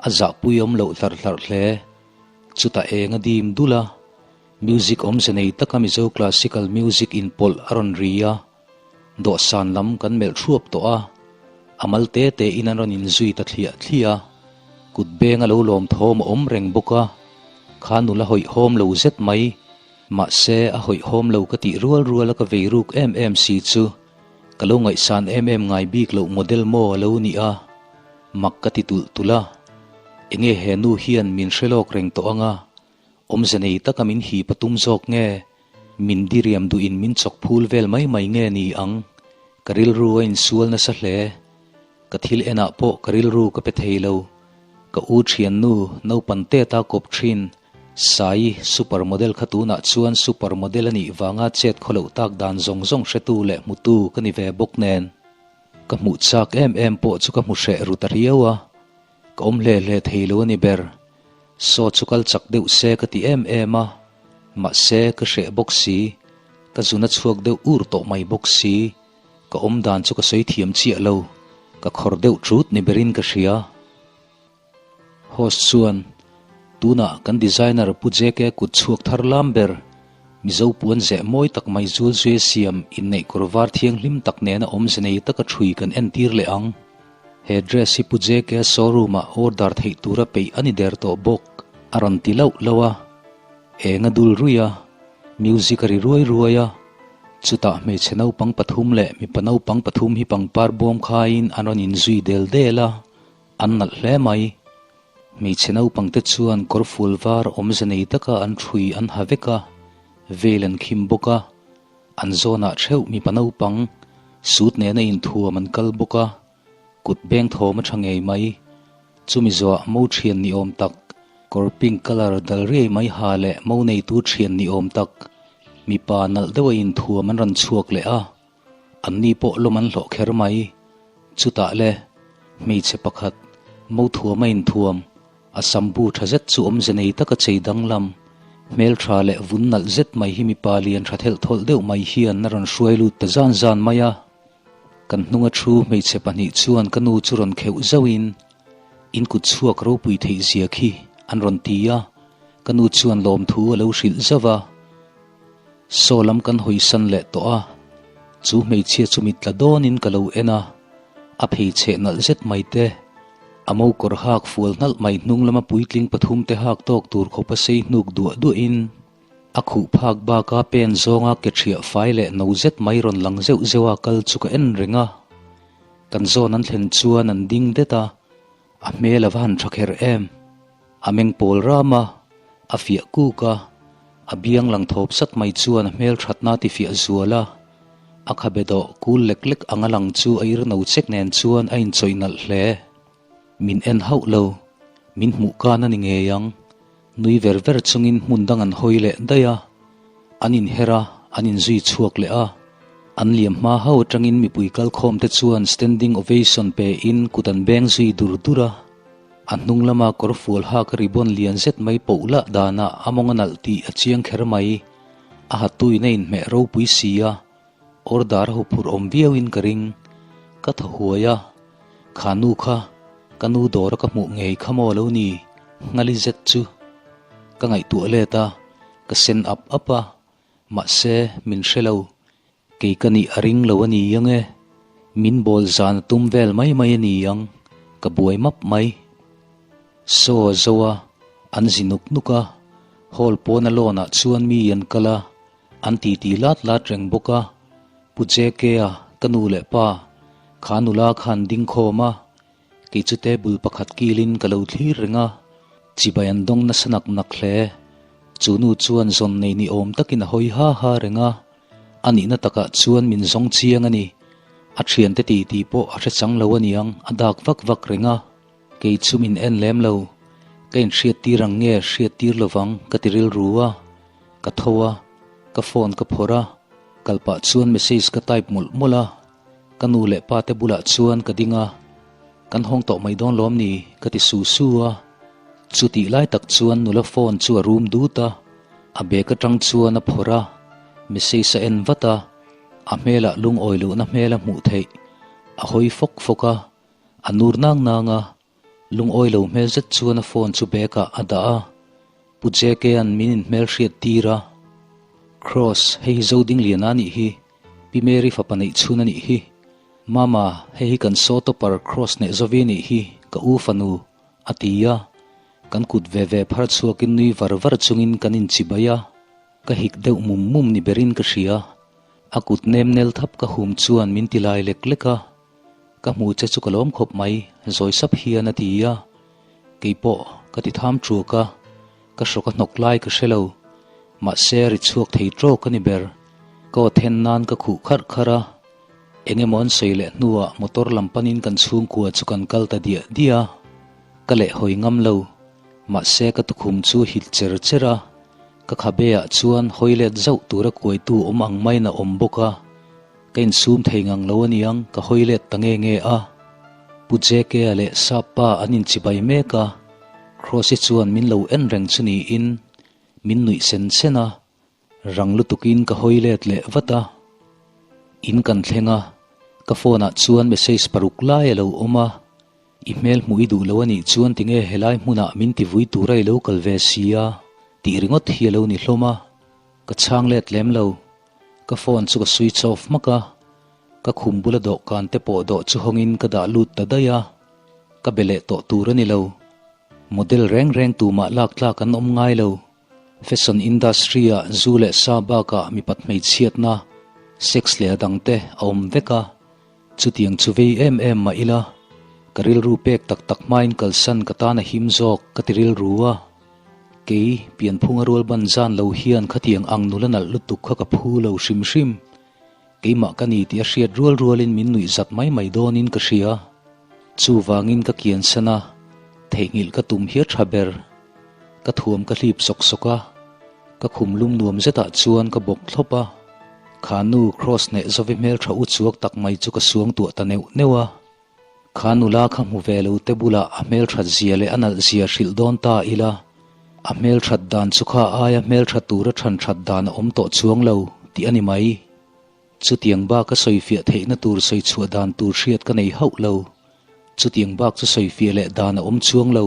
a zahpui awm loh hlarh hlarh hle. Chutah eng a dim dul a, music awmze nei taka Mizo classical music inpawlh a rawn ri a, dawhsan lam kan melh thuap tawh a, a mal te te in an rawn inzui ta thliah thliah a, kut beng a lo lawm thawm a awm reng bawk a, kha nula hawihhawm lo zet mai, mahse a hawihhawm lo ka tih rual rual a ka vei ruk em em si chu. Ka lo ngaihsan em em ngai bik loh model maw a lo ni a, mak ka ti tulh tulh a. Enge he nu hian min hre lawk reng tawh anga, awmze nei taka min hip a tum zawk nge, min diriam duhin min chawk phul vel mai mai nge ni ang, ka rilru a insual nasa hle. Ka thil enah pawh ka rilru ka pe thei lo. Ka u thiannu naupan teta kawp thin Sai, super model kha tunah chuan super model a nih vanga chet khaw loh tak dan zawng zawng hretu leh hmutu ka ni ve bawk nen. Ka hmuh chak em em pawh chu ka hmu hreh ru ta riau a, ka awm hle hle thei lo a ni ber. Saw chu kal chak deuh se ka ti em em a, mahse ka hreh bawk si, ka zun a chhuak deuh ur tawh mai bawk si, ka awm dan chu ka sawi thiam chiah lo, ka khawr deuh thut ni berin ka hria. Host chuan, Tunah kan designer Pu JK kut chhuak thar lam ber, Mizo puan zeh mawi tak mai zul zui a siam inneih kawr var thianghlim tak nena awmze nei taka ṭhui kan entir leh ang. He dress hi Pu JK showroom ah order theih tura peih a ni der tawh bawk, a rawn ti lauh lauh a. Eng a dul ruih a, music a ri ruai ruai a, chutah hmeichhe naupang pathum leh mipa naupang pathum hi pangpar bawm khaiin an rawn inzui del del a. An nalh hle mai. Hmeichhe naupangte chuan kawr ful var awmze nei taka an ṭhui an ha vek a, veil an khim bawk a. An zawnah theuh mipa naupang suit nena inthuam an kal bawk a, kut beng thawm a ṭha ngei mai. Chumi zawhah mo ṭhian ni awm tak, kawr pink colour dal riai mai ha leh mo neitu ṭhian ni awm tak, mipa nalh deuha inthuam an rawn chhuak leh a. Anni pawh lawm an hlawh kher mai. Chutah le, hmeichhe pakhat, mothuam a inthuam, a sambu tha zet chu awmze nei taka chei danglam, hmeltha leh vun nalh zet mai hi mipa lian tha thelh thawlh deuh mai hian a rawn hruai lut ta zan zan mai a. Kan hnunga thu hmeichhe pahnih chuan ka nu chu rawn kheuh zauhin, In kut chhuak ropui theih zia khi an rawn ti a, ka nu chuan lawmthu a lo hrilh zauh a. Saw lam kan hawisan leh tawh a, chu hmeichhia chu mit tla dawnin ka lo en a, a pheichheh nalh zet mai te, a mo kawr hak fual hnalh mai hnung lama puitling pathum te hak tawk tur khawpa sei hnuk duah duahin a khuh phak baka pen zawnga ke ṭhiah fai leh no zet mai rawn lang zeuh zeuha kal chu ka en reng a, kan zawn an thlen chuan an ding det a, a hmel a va han ṭha kher em. A meng pawl ram a, a fiah kuk a, a biang lang thawp sat mai chuan a hmel thatna ti fiah zual a, a khabe dawh kul lek lek anga lang chu a ir no chek nen chuan a inchawih nalh hle. Min en hauh lo. Min hmuh kan a ni ngei ang. Nui ver ver chungin hmun dang an hawi leh daih a. An inher a, an inzui chhuak leh a. An liam hma ho atangin mipui kalkhawm te chuan standing ovation pe in kut an beng zui dur dur a. A hnung lama kawr fual hak ribbon lian zet mai poh lah danah a mawng a nalh tih a chiang kher mai. A hatuin a inhmeh ropui si a, order a huphurh awm viauin ka ring. Ka thaw huai a, kha nu kha ka nu dawra ka hmuh ngei kha maw lo ni? Nghali zet chu ka ngaihtuah let a, ka sen ap ap a, mahse min hre lo. Kei ka nih a ring lo a ni ang e. Min bawl zan a tum vel mai mai a ni ang, ka buai map mai. Saw a zo a, an zi nuk nuk a, hall pawna lawn ah chuan mi an kal a, an titi lat lat reng bawk a. Pu JK-a, ka nu leh pa, kha nula khan ding khawm a, Kei chu table pakhat kilin ka lo thlir reng a, chibai an dawng nasa nak nak hle. Chu nu chuan zawn nei ni awm takin a hawi ha ha reng a, a nihna takah chuan min zawng chiang a ni. A thiante ti tih pawh a hre chang lo a niang, a dak vak vak reng a. Kei chu min en lem lo, ka inhriattir ang nge hriattir lovang ka ti rilru a, ka tho a, ka phone ka phawrh a, kal pah chuan message ka type mawlh mawlh a. Ka nu leh pa te bulah chuan ka ding a, Kan hawng tawh mai dawn lawm ni? ka ti su su a. Chutih lai tak chuan nula phone chu a rum dut a, a bag atang chuan a phawrh a, message a en vat a, a hmelah lungawi lohna hmel a hmuh theih. A hawi fawk fawk a, a nur nang nang a, lungawi lo hmel zet chuan a phone chu bag ah a dah a. Pu JK-a'n min inhmel hriat tir a, Kross, hei hi Zodingliana a nih hi. Pi Mary fapa neih chhun a nih hi. Mama, hei hi kan saw topper Kross hneh zovi a nih hi, ka u fanu, a ti a. Kan kut ve ve phar chhuakin nui var var chungin kan inchibai a. Ka hik deuh mum mum ni berin ka hria. A kut nem nel thap ka hum chuan min ti lai lek lek a. Ka hmu che chu ka lawm khawp mai, zawi sap hian a ti a. Kei pawh ka ti tham ṭuak a, ka hrawk a hnawk lai ka hre lo. Mahse ri chhuak thei ṭawk a ni ber. Ka aw then nan ka khuh kharh kharh a. Eng emaw an sawi leh hnuah motor lam panin kan chhungkua chu kan kal ta diah diah a. Ka lehhawi ngam lo. Mahse ka tukhum chu hit cher cher a. Ka khabe ah chuan hawi let zauh tura kuaitu awm ang maiin a awm bawk a. Ka insum thei ngang lo aniang ka hawi let ta nge nge a. Pu JK-a leh Sap pa an inchibai mek a, Kross-i chuan min lo en reng chu niin min nuih sen sen a, rang lutukin ka hawi let leh vat a. In kan thleng a, ka phone-ah chuan message paruk lai a lo awm a, I hmel hmuh i duh lo anih chuan tinge helai hmunah min ti vui tura i lo kal ve si a tih ringawt hi a lo ni hlawm a, ka chhang let lem lo. Ka phone chu ka switch off hmak a, ka khum bula dawhkan te pawh dawh chu hawngin ka dah lut ta daih a, ka be leh tawh tur a ni lo. Model reng reng tumah lak tlak an awm ngai lo. Fashion industry ah zu leh sa bakah mipat hmeichhiatna, sex leh a dang te a awm vek a, chutiang chu vei em em mah ila, ka rilru pek tak tak hmain kalsan ka tan a him zawk ka ti rilru a. Kei, pianphunga rual ban zan lo hian khatiang ang nula nalh lutuk kha ka phu lo hrim hrim. Keimah ka ni tih a hriat rual rualin min nuih zat mai mai dawnin ka hria. Chuvangin ka kiansan a, theihnghilh ka tum hiar tha ber. Ka thuam ka hlip sawk sawk a, ka khum lum nuam zetah chuan ka bawk thlawp a. Kha nu Kross hneh zovi hmeltha u chuak tak mai chu ka suangtuah ta neuh neuh a. Kha nula kha hmu ve lo te bulah a hmelthat zia leh a nalh zia hrilh dawn ta ila, a hmelthat dan chu kha aia hmeltha tura than that dan a awm tawh chuang lo tih a ni mai. Chutiang bak a sawifiah theihna tur sawi chhuah dan tur hriat ka nei hauh lo. Chutiang bak chu sawifiah leh dan a awm chuang lo.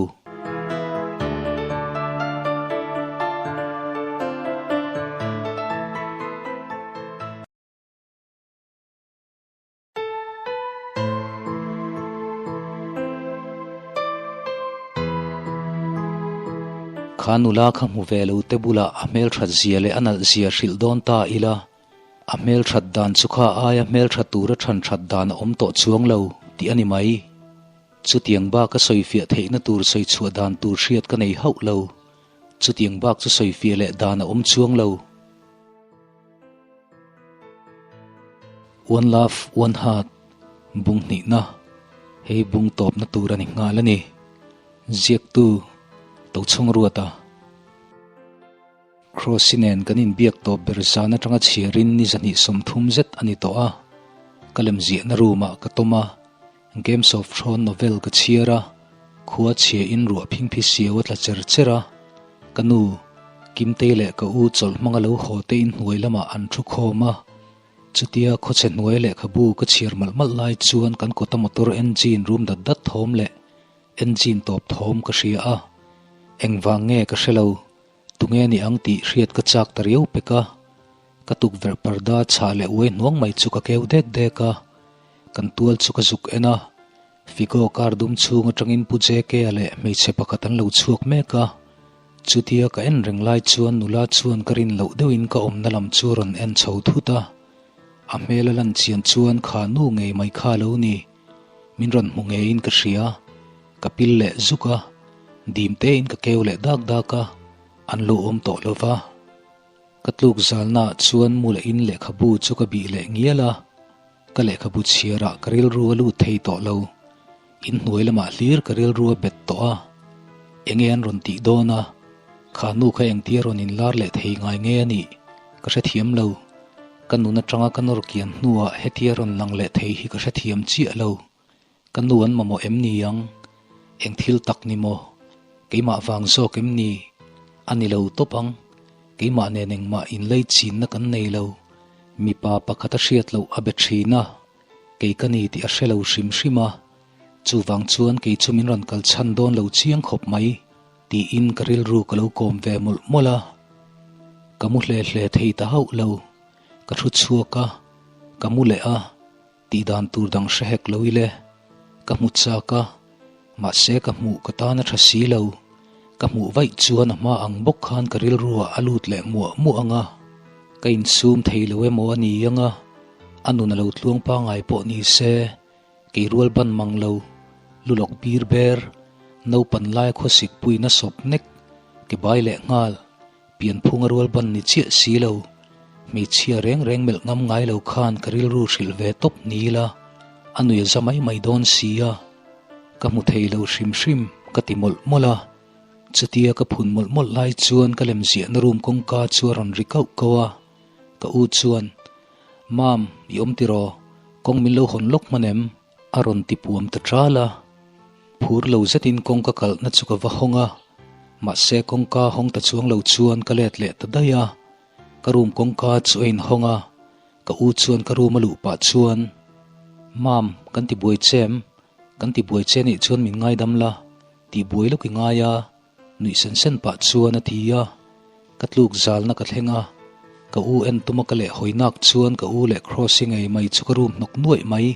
Kha nula kha hmu ve lo te bulah a hmelthat zia leh a nalh zia hrilh dawn ta ila, a hmelthat dan chu kha aia hmeltha tura than that dan a awm tawh chuang lo tih a ni mai. Chutiang bak a sawifiah theihna tur sawi chhuah dan tur hriat ka nei hauh lo. Chutiang bak chu sawifiah leh dan a awm chuang lo. One love, one heart, bung hnihna. Hei bung tawpna tur a ni nghal a ni. Ziaktu, Tochhawng Ruata. Cross-i nen kan inbiak tawp ber zan atanga chhiarin ni zahnih 30 zet a ni tawh a. Ka lemziahna room-ah ka tawm a, Games of Thrones novel ka chhiar a, khua chhia in ruah phingphi siau a tla cher cher a. Ka nu, Kimtei leh ka u chawlh hmanga lo haw te inhnuai lamah an thu khawm a. Chutia khawchhe hnuai lehkhabu ka chhiar malh malh lai chuan kan kawta motor engine rum dat dat thawm leh engine tawp thawm ka hria a. Engvang nge ka hre lo, tunge ni ang tih hriat ka chak ta riau pek a. Ka tukverh parda chhah leh uai hnuang mai chu ka keu dek dek a. Kan tual chu ka zuk en a. Figo car dum chhung atangin Pu JK-a leh hmeichhe pakhat an lo chhuak mek a. Chutia ka en reng lai chuan nula chuan ka rin loh deuhin ka awmna lam chu a rawn en chho thut a. A hmel a lan chian chuan kha nu ngei mai kha a lo ni. Min rawn hmu ngeiin ka hria. Ka pil leh zuk a. Dim tein ka keu leh dak dak a. An lo awm tawh lo va. Ka tluk zalnaah chuan mu leh in lehkhabu chu ka bih leh ngial a. Ka lehkhabu chhiarah ka rilru a lut thei tawh lo. Inhnuai lamah hlir ka rilru a bet tawh a. Enge an rawn tih dawn a? Kha nu kha engtia rawn inlar leh thei ngai nge a nih? Ka hrethiam lo. Ka nun atanga ka nawr kian hnuah hetia rawn lang leh thei hi ka hrethiam chiah lo. Ka nu an mamawh em ni ang? Eng thil tak ni maw? Keimah vang zawk em ni? A ni lo tawp ang. Keimah nen engmah inlei chinna kan nei lo. Mipa pakhat a hriat loh a be thin a, kei ka ni tih a hre lo hrim hrim a. Chuvang chuan kei chu min rawn kal chhan dawn lo chiang khawp mai, tiin ka rilru ka lo kawm ve mawlh mawlh a. Ka mu hle hle thei ta hauh lo. Ka thu chhuak a, ka mu leh a. Tih dan tur dang hre hek lo ile, ka hmu chak a, mahse ka hmuh ka tan a tha si lo. Ka hmuh vaih chuan a hma ang bawk khan ka rilruah a lut leh muah muah ang a, ka insum thei lo emaw a ni ang a, a nun a lo tluang pangai pawh ni se, kei rual ban mang lo, lu lawk bir ber, naupan lai khawsik puina sawp nek, ke bai leh nghal. Pianphunga rual ban ni chiah si lo, hmeichhia reng reng melh ngam ngai lo khan ka rilru hrilh ve tawp ni ila, a nui a za mai mai dawn si a. Ka hmu thei lo hrim hrim, ka ti mawlh mawlh a. Chutia ka phun mawlh mawlh lai chuan ka lemziahna room kawngka chu a rawn ri kauh kauh a. Ka u chuan, Mam, i awm tiraw? Kawng min lo hawn lawk hman em? A rawn ti puam ta ṭal a. Phur lo zetin kawngka kalhna chu ka va hawng a, mahse kawngka hawng ta chuang lo chuan ka let leh ta daih a. Ka room kawngka chu a inhawng a, ka u chuan ka room a luh pah chuan, Mam, kan ti buai che em? Kan ti buai che nih chuan min ngaidam la, tih buai lawk i ngai a, Nuih sen sen pah chuan a ti a, ka tluk zalna ka thleng a, ka u en tuma ka leh hawi nak chuan ka u leh Cross-i ngei mai chu ka rum hnawk nuaih mai,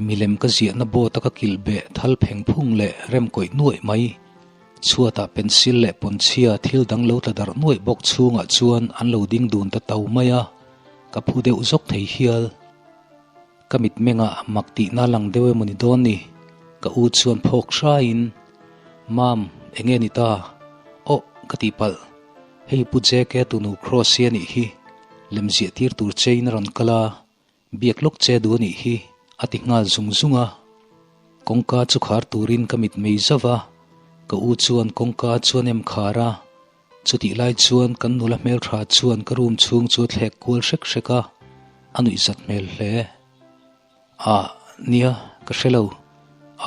milem ka ziahna board a ka kilh beh thal pheng phung leh rem kawih nuaih mai, chhuatah pencil leh pawnchhia thil dang lo tla darh nuaih bawk chhungah chuan an lo ding dun ta tau mai a, ka phu deuh zawk thei hial. Ka mitmengah mak tihna lang deuh emaw ni dawn ni? Ka u chuan phawk hraiin, Mam, enge ni ta? Aw, ka tihpalh. Hei Pu JK tunu Cross hi a nih hi. Lemziah tir tur chein a rawn kal a, biak lawk che duh a nih hi, a ti nghal zung zung a. Kawngka chu khar turin ka mitmei zauh a, ka u chuan kawngka chu a nem khar a. Chutih lai chuan kan nula hmeltha chuan ka room chhung chu a thlek kual hrek hrek a, a nuihzat hmel hle. Ah, nia, ka hre lo.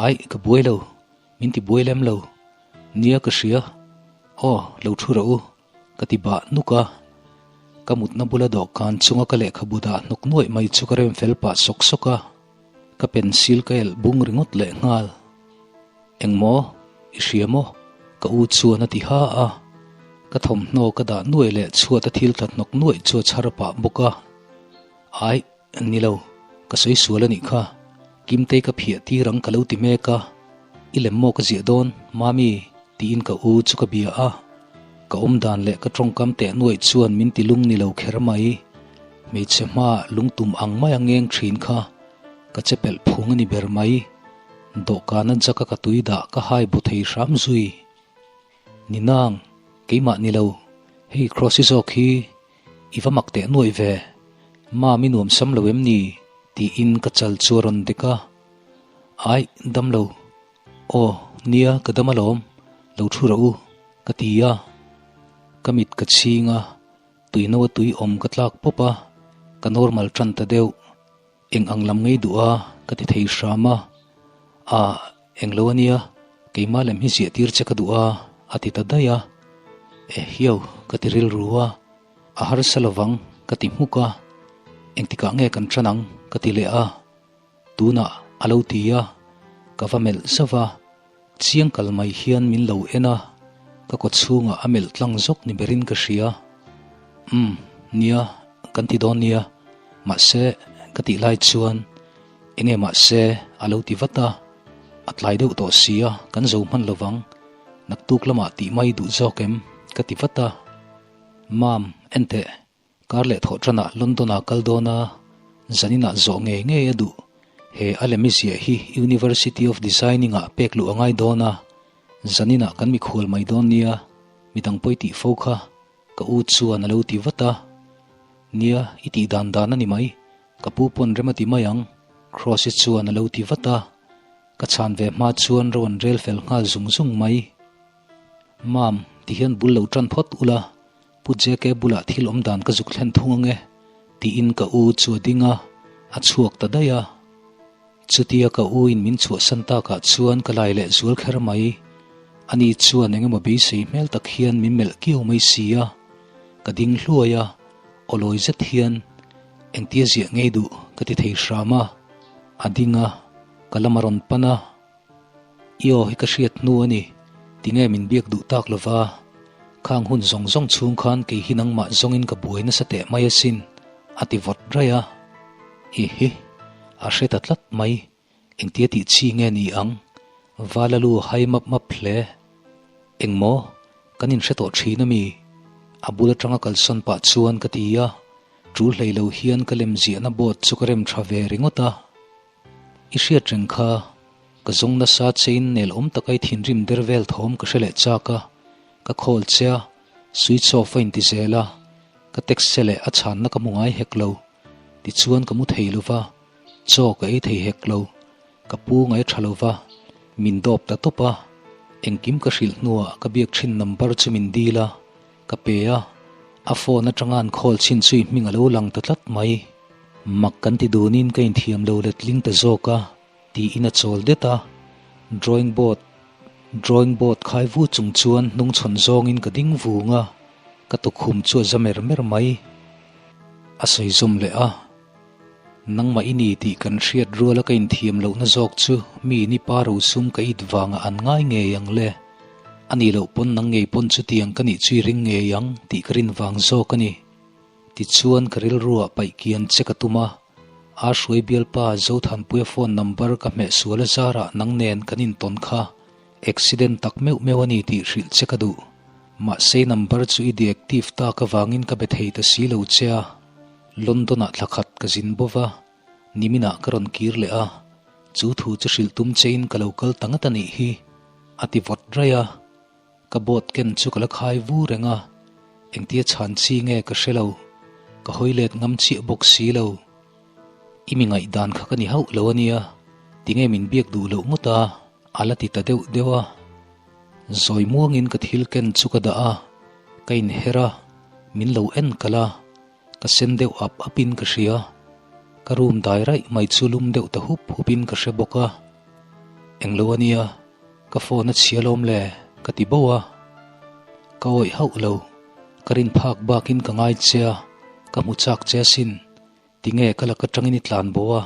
Aih, ka buai lo. Min ti buai lem lo. Nia, ka hria. Aw, lo thu rawh u, ka ti bah nuk a. Ka mutna bula dawhkan chunga ka lehkhabu dah hnawk nuaih mai chu ka rem fel pah sawk sawk a. Ka pencil ka elh bung ringawt leh nghal. Engmaw? I hria maw? Ka u chuan a ti ha a. Ka thawmhnaw ka dah nuaih leh chhuat a thil tla hnawk nuaih chu a chhar pah bawk a. Aih, ni lo. Ka sawi sual a nih kha. Kimtei ka phiah tir ang ka lo ti mek a. I lem maw ka ziah dawn, Mami? tiin ka u chu ka bia a. Ka awm dan leh ka tawngkam teh nuaih chuan min ti lung ni lo kher mai. Hmeichhe hma lungtum ang mai a ngeng thin kha ka che pelh phung a ni ber mai. Dawhkana jaka ka tui dah ka hai bu thei hram zui. Ni nang, keimah ni lo, hei Crossy zawk hi i va mak teh nuaih ve, Mam i nuam sam lo em ni? tiin ka chal chu a rawn dek a. Aih, dam lo. Aw, nia, ka dam alawm. Lo thu rawh u, ka ti a. Ka mit ka chhing a, tuino a tui awm ka tlak pawp a, ka normal tan ta deuh. Eng ang lam ngei duh a, ka ti thei hram a. Ah, eng lo a nia, keimah lem hi ziah tir che ka duh a, a ti ta daih a. Ehiau, ka ti rilru a. A harsa lovang, ka ti hmuk a. Engtikah nge kan tan ang? ka ti leh a. Tunah a lo ti a, ka va melh zauh a. Chiang kal mai hian min lo en a, ka kaw chhungah a melh tlang zawk ni berin ka hria. Umm, nia, kan ti dawn nia. Mahse, ka tih lai chuan enge mahse a lo ti vat a, a tlai deuh tawh si a, kan zo hman lovang. Naktuk lamah tih mai duh zawk em? ka ti vat a. Mam, en teh, kar leh thawh tanah London-ah kal dawn a, zaninah zawh ngei ngei a duh. He a lemi ziah hi University of Designing-ah pek luh a ngai dawn a, zaninah kan mikhual mai dawn nia, midang pawi tih fo kha, ka u chuan a lo ti vat a. Nia, i tih dan dan a ni mai, ka pu pawn rem a ti mai ang, Cross-i chuan a lo ti vat a. Ka chhan ve hma chuan ro an rel fel nghal zung zung mai. Mam, ti hian bul lo tan phawt ula, Pu JK bulah thil awm dan ka zuk thlen thung ange, tiin ka u chu a ding a, a chhuak ta daih a. Chutia ka u in min chhuahsan takah chuan ka lai leh zual kher mai. Ani chuan eng emaw beisei hmel tak hian min melh kiau mai si a. Ka ding hluai a, awlawi zet hian engtia ziah ngei duh ka ti thei hram a. A ding a, ka lam a rawn pan a. I aw hi ka hriat hnu a ni, tinge min biak duh tak lova, khang hun zawng zawng chhung khan kei hi nangmah zawngin ka buai nasa teh mai asin, a ti vawt raih a. I hi, a hre ta tlat mai, engtia tih chi nge ni ang? Vala lu hai map map hle. Engmaw, kan inhre tawh thin a mi? A bul atanga kalsawn pah chuan ka ti a, tul hlei lo hian ka lem ziahna board chu ka rem tha ve ringawt a. I hriat reng kha, ka zawng nasa chein nel awm taka i thinrim der vel thawm ka hre leh chak a, ka call che a, switch off a inti zel a, ka text che leh a chhanna ka hmu ngai hek lo. Tichuan ka mu thei lo va, chaw ka ei thei hek lo, ka pu ngai tha lo va, min dawp ta tawp a, engkim ka hrilh hnuah ka biak thin number chu min dil a, Ka pe a, a phone atanga an call chhin chu i hming a lo lang ta tlat mai. Mak kan ti dunin ka inthiam lo letling ta zawk a, tiin a chawl det a. Drawing board Drawing board khai vu chung chuan hnungchhawn zawngin ka ding vung a, ka tukhum chu a za mer mer mai. A sawi zawm leh a, Nangmah i ni tih kan hriat ruala ka inthiam lohna zawk chu mi ni pa rosum ka it vangah an ngai ngei ang le. A nih loh pawn nang ngei pawn chutiang ka nih chu i ring ngei ang tih ka rin vang zawk a ni. Tichuan ka rilruah paih kian che ka tum a, a hruai bialpa Zothanpuia phone number ka hmeh sual a zarah nang nen kan intawn kha accident tak meuh meuh a ni tih hrilh che ka duh. Mahse number chu i deactive tak avangin ka be thei ta si lo che a, London-ah thla khat ka zin bo va, niminah ka rawn kir leh a, chu thu chu hrilh tum chein ka lo kal ta ngat a nih hi, a ti vawt raih a. Ka boat ken chu ka la khai vu reng a, engtia chhan chi nge ka hre lo, ka hawi let ngam chiah bawk si lo. I mi ngaihdan kha ka ni hauh lo a nia, tinge min biak duh loh ngawt a, a la ti ta deuh deuh a. Zawi muangin ka thil ken chu ka dah a, ka inher a, min lo en kalh a. Ka sen deuh ap apin ka hria. Ka room dai raih mai chu lum deuh ta hup hupin ka hre bawk a. Englo a nia, ka phone a chhia lawm le, ka ti bo a. Ka awih hauh lo, ka rin phak bakin ka ngai che a, ka hmu chak che asin. Tinge ka lak atangin i tlan bo a,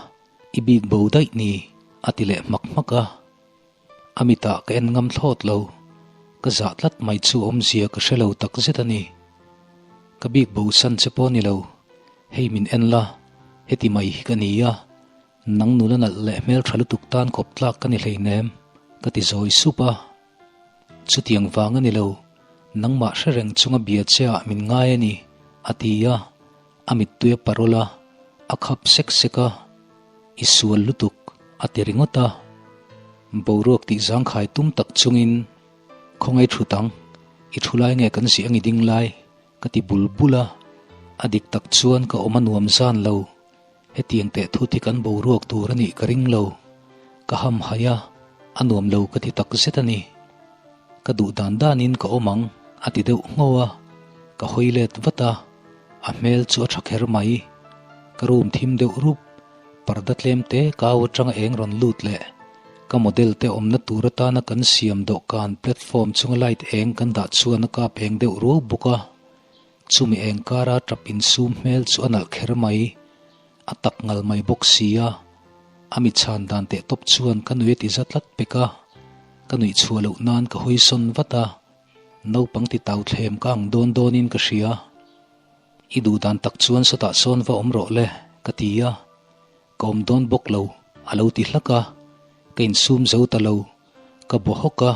i bik bo daih ni, a ti leh hmak hmak a. A mitah ka en ngam thlawt lo, ka zah tlat mai chu awmzia ka hre lo tak zet a ni. Ka bik bo san che pawh ni lo, hei min en la, heti mai hi ka ni a, nang nula nalh leh hmeltha lutuk tan kawp tlak ka ni hleinem, ka ti zawi sup a. Chutiang vang a ni lo, nangmah hre reng chunga bia che ah min ngai a ni, a ti a, a mittui a parol a, a khap sek sek a. I sual lutuk, a ti ringawt a. Boruak tih zangkhai tum tak chungin, Khawngaih thut ang, i thu lai nge kan zih ang i ding lai, ka ti bul bul a. A dik tak chuan ka awm a nuam zan lo. Hetiang teh thut hi kan boruak tur a nih ka ring lo. Ka hamhaih a, a nuam lo ka ti tak zet a ni. Ka duh dan danin ka awm ang, a ti deuh ngho a. Ka hawi let vat a, a hmel chu a tha kher mai. Ka room thim deuh rup, parda tlem te kau atanga eng rawn lut leh ka model te awmna tur atana kan siam dawhkan platform chunga light eng kan dah chuan a kap eng deuh ruau bawk a. Chumi eng kara tap insum hmel chu a nalh kher mai. A tak ngal mai bawk si a, a mi chhan dan teh tawp chuan ka nui a ti za tlat pek a, ka nuih chhuah loh nan ka hawi sawn vat a, naupang ti tau thlem ka ang dawn dawnin ka hria. I duh dan tak chuan sawtah sawn va awm rawh le, ka ti a, ka awm dawn bawk lo, a lo ti hlak a, ka insum zo ta lo, ka bawh hawk a,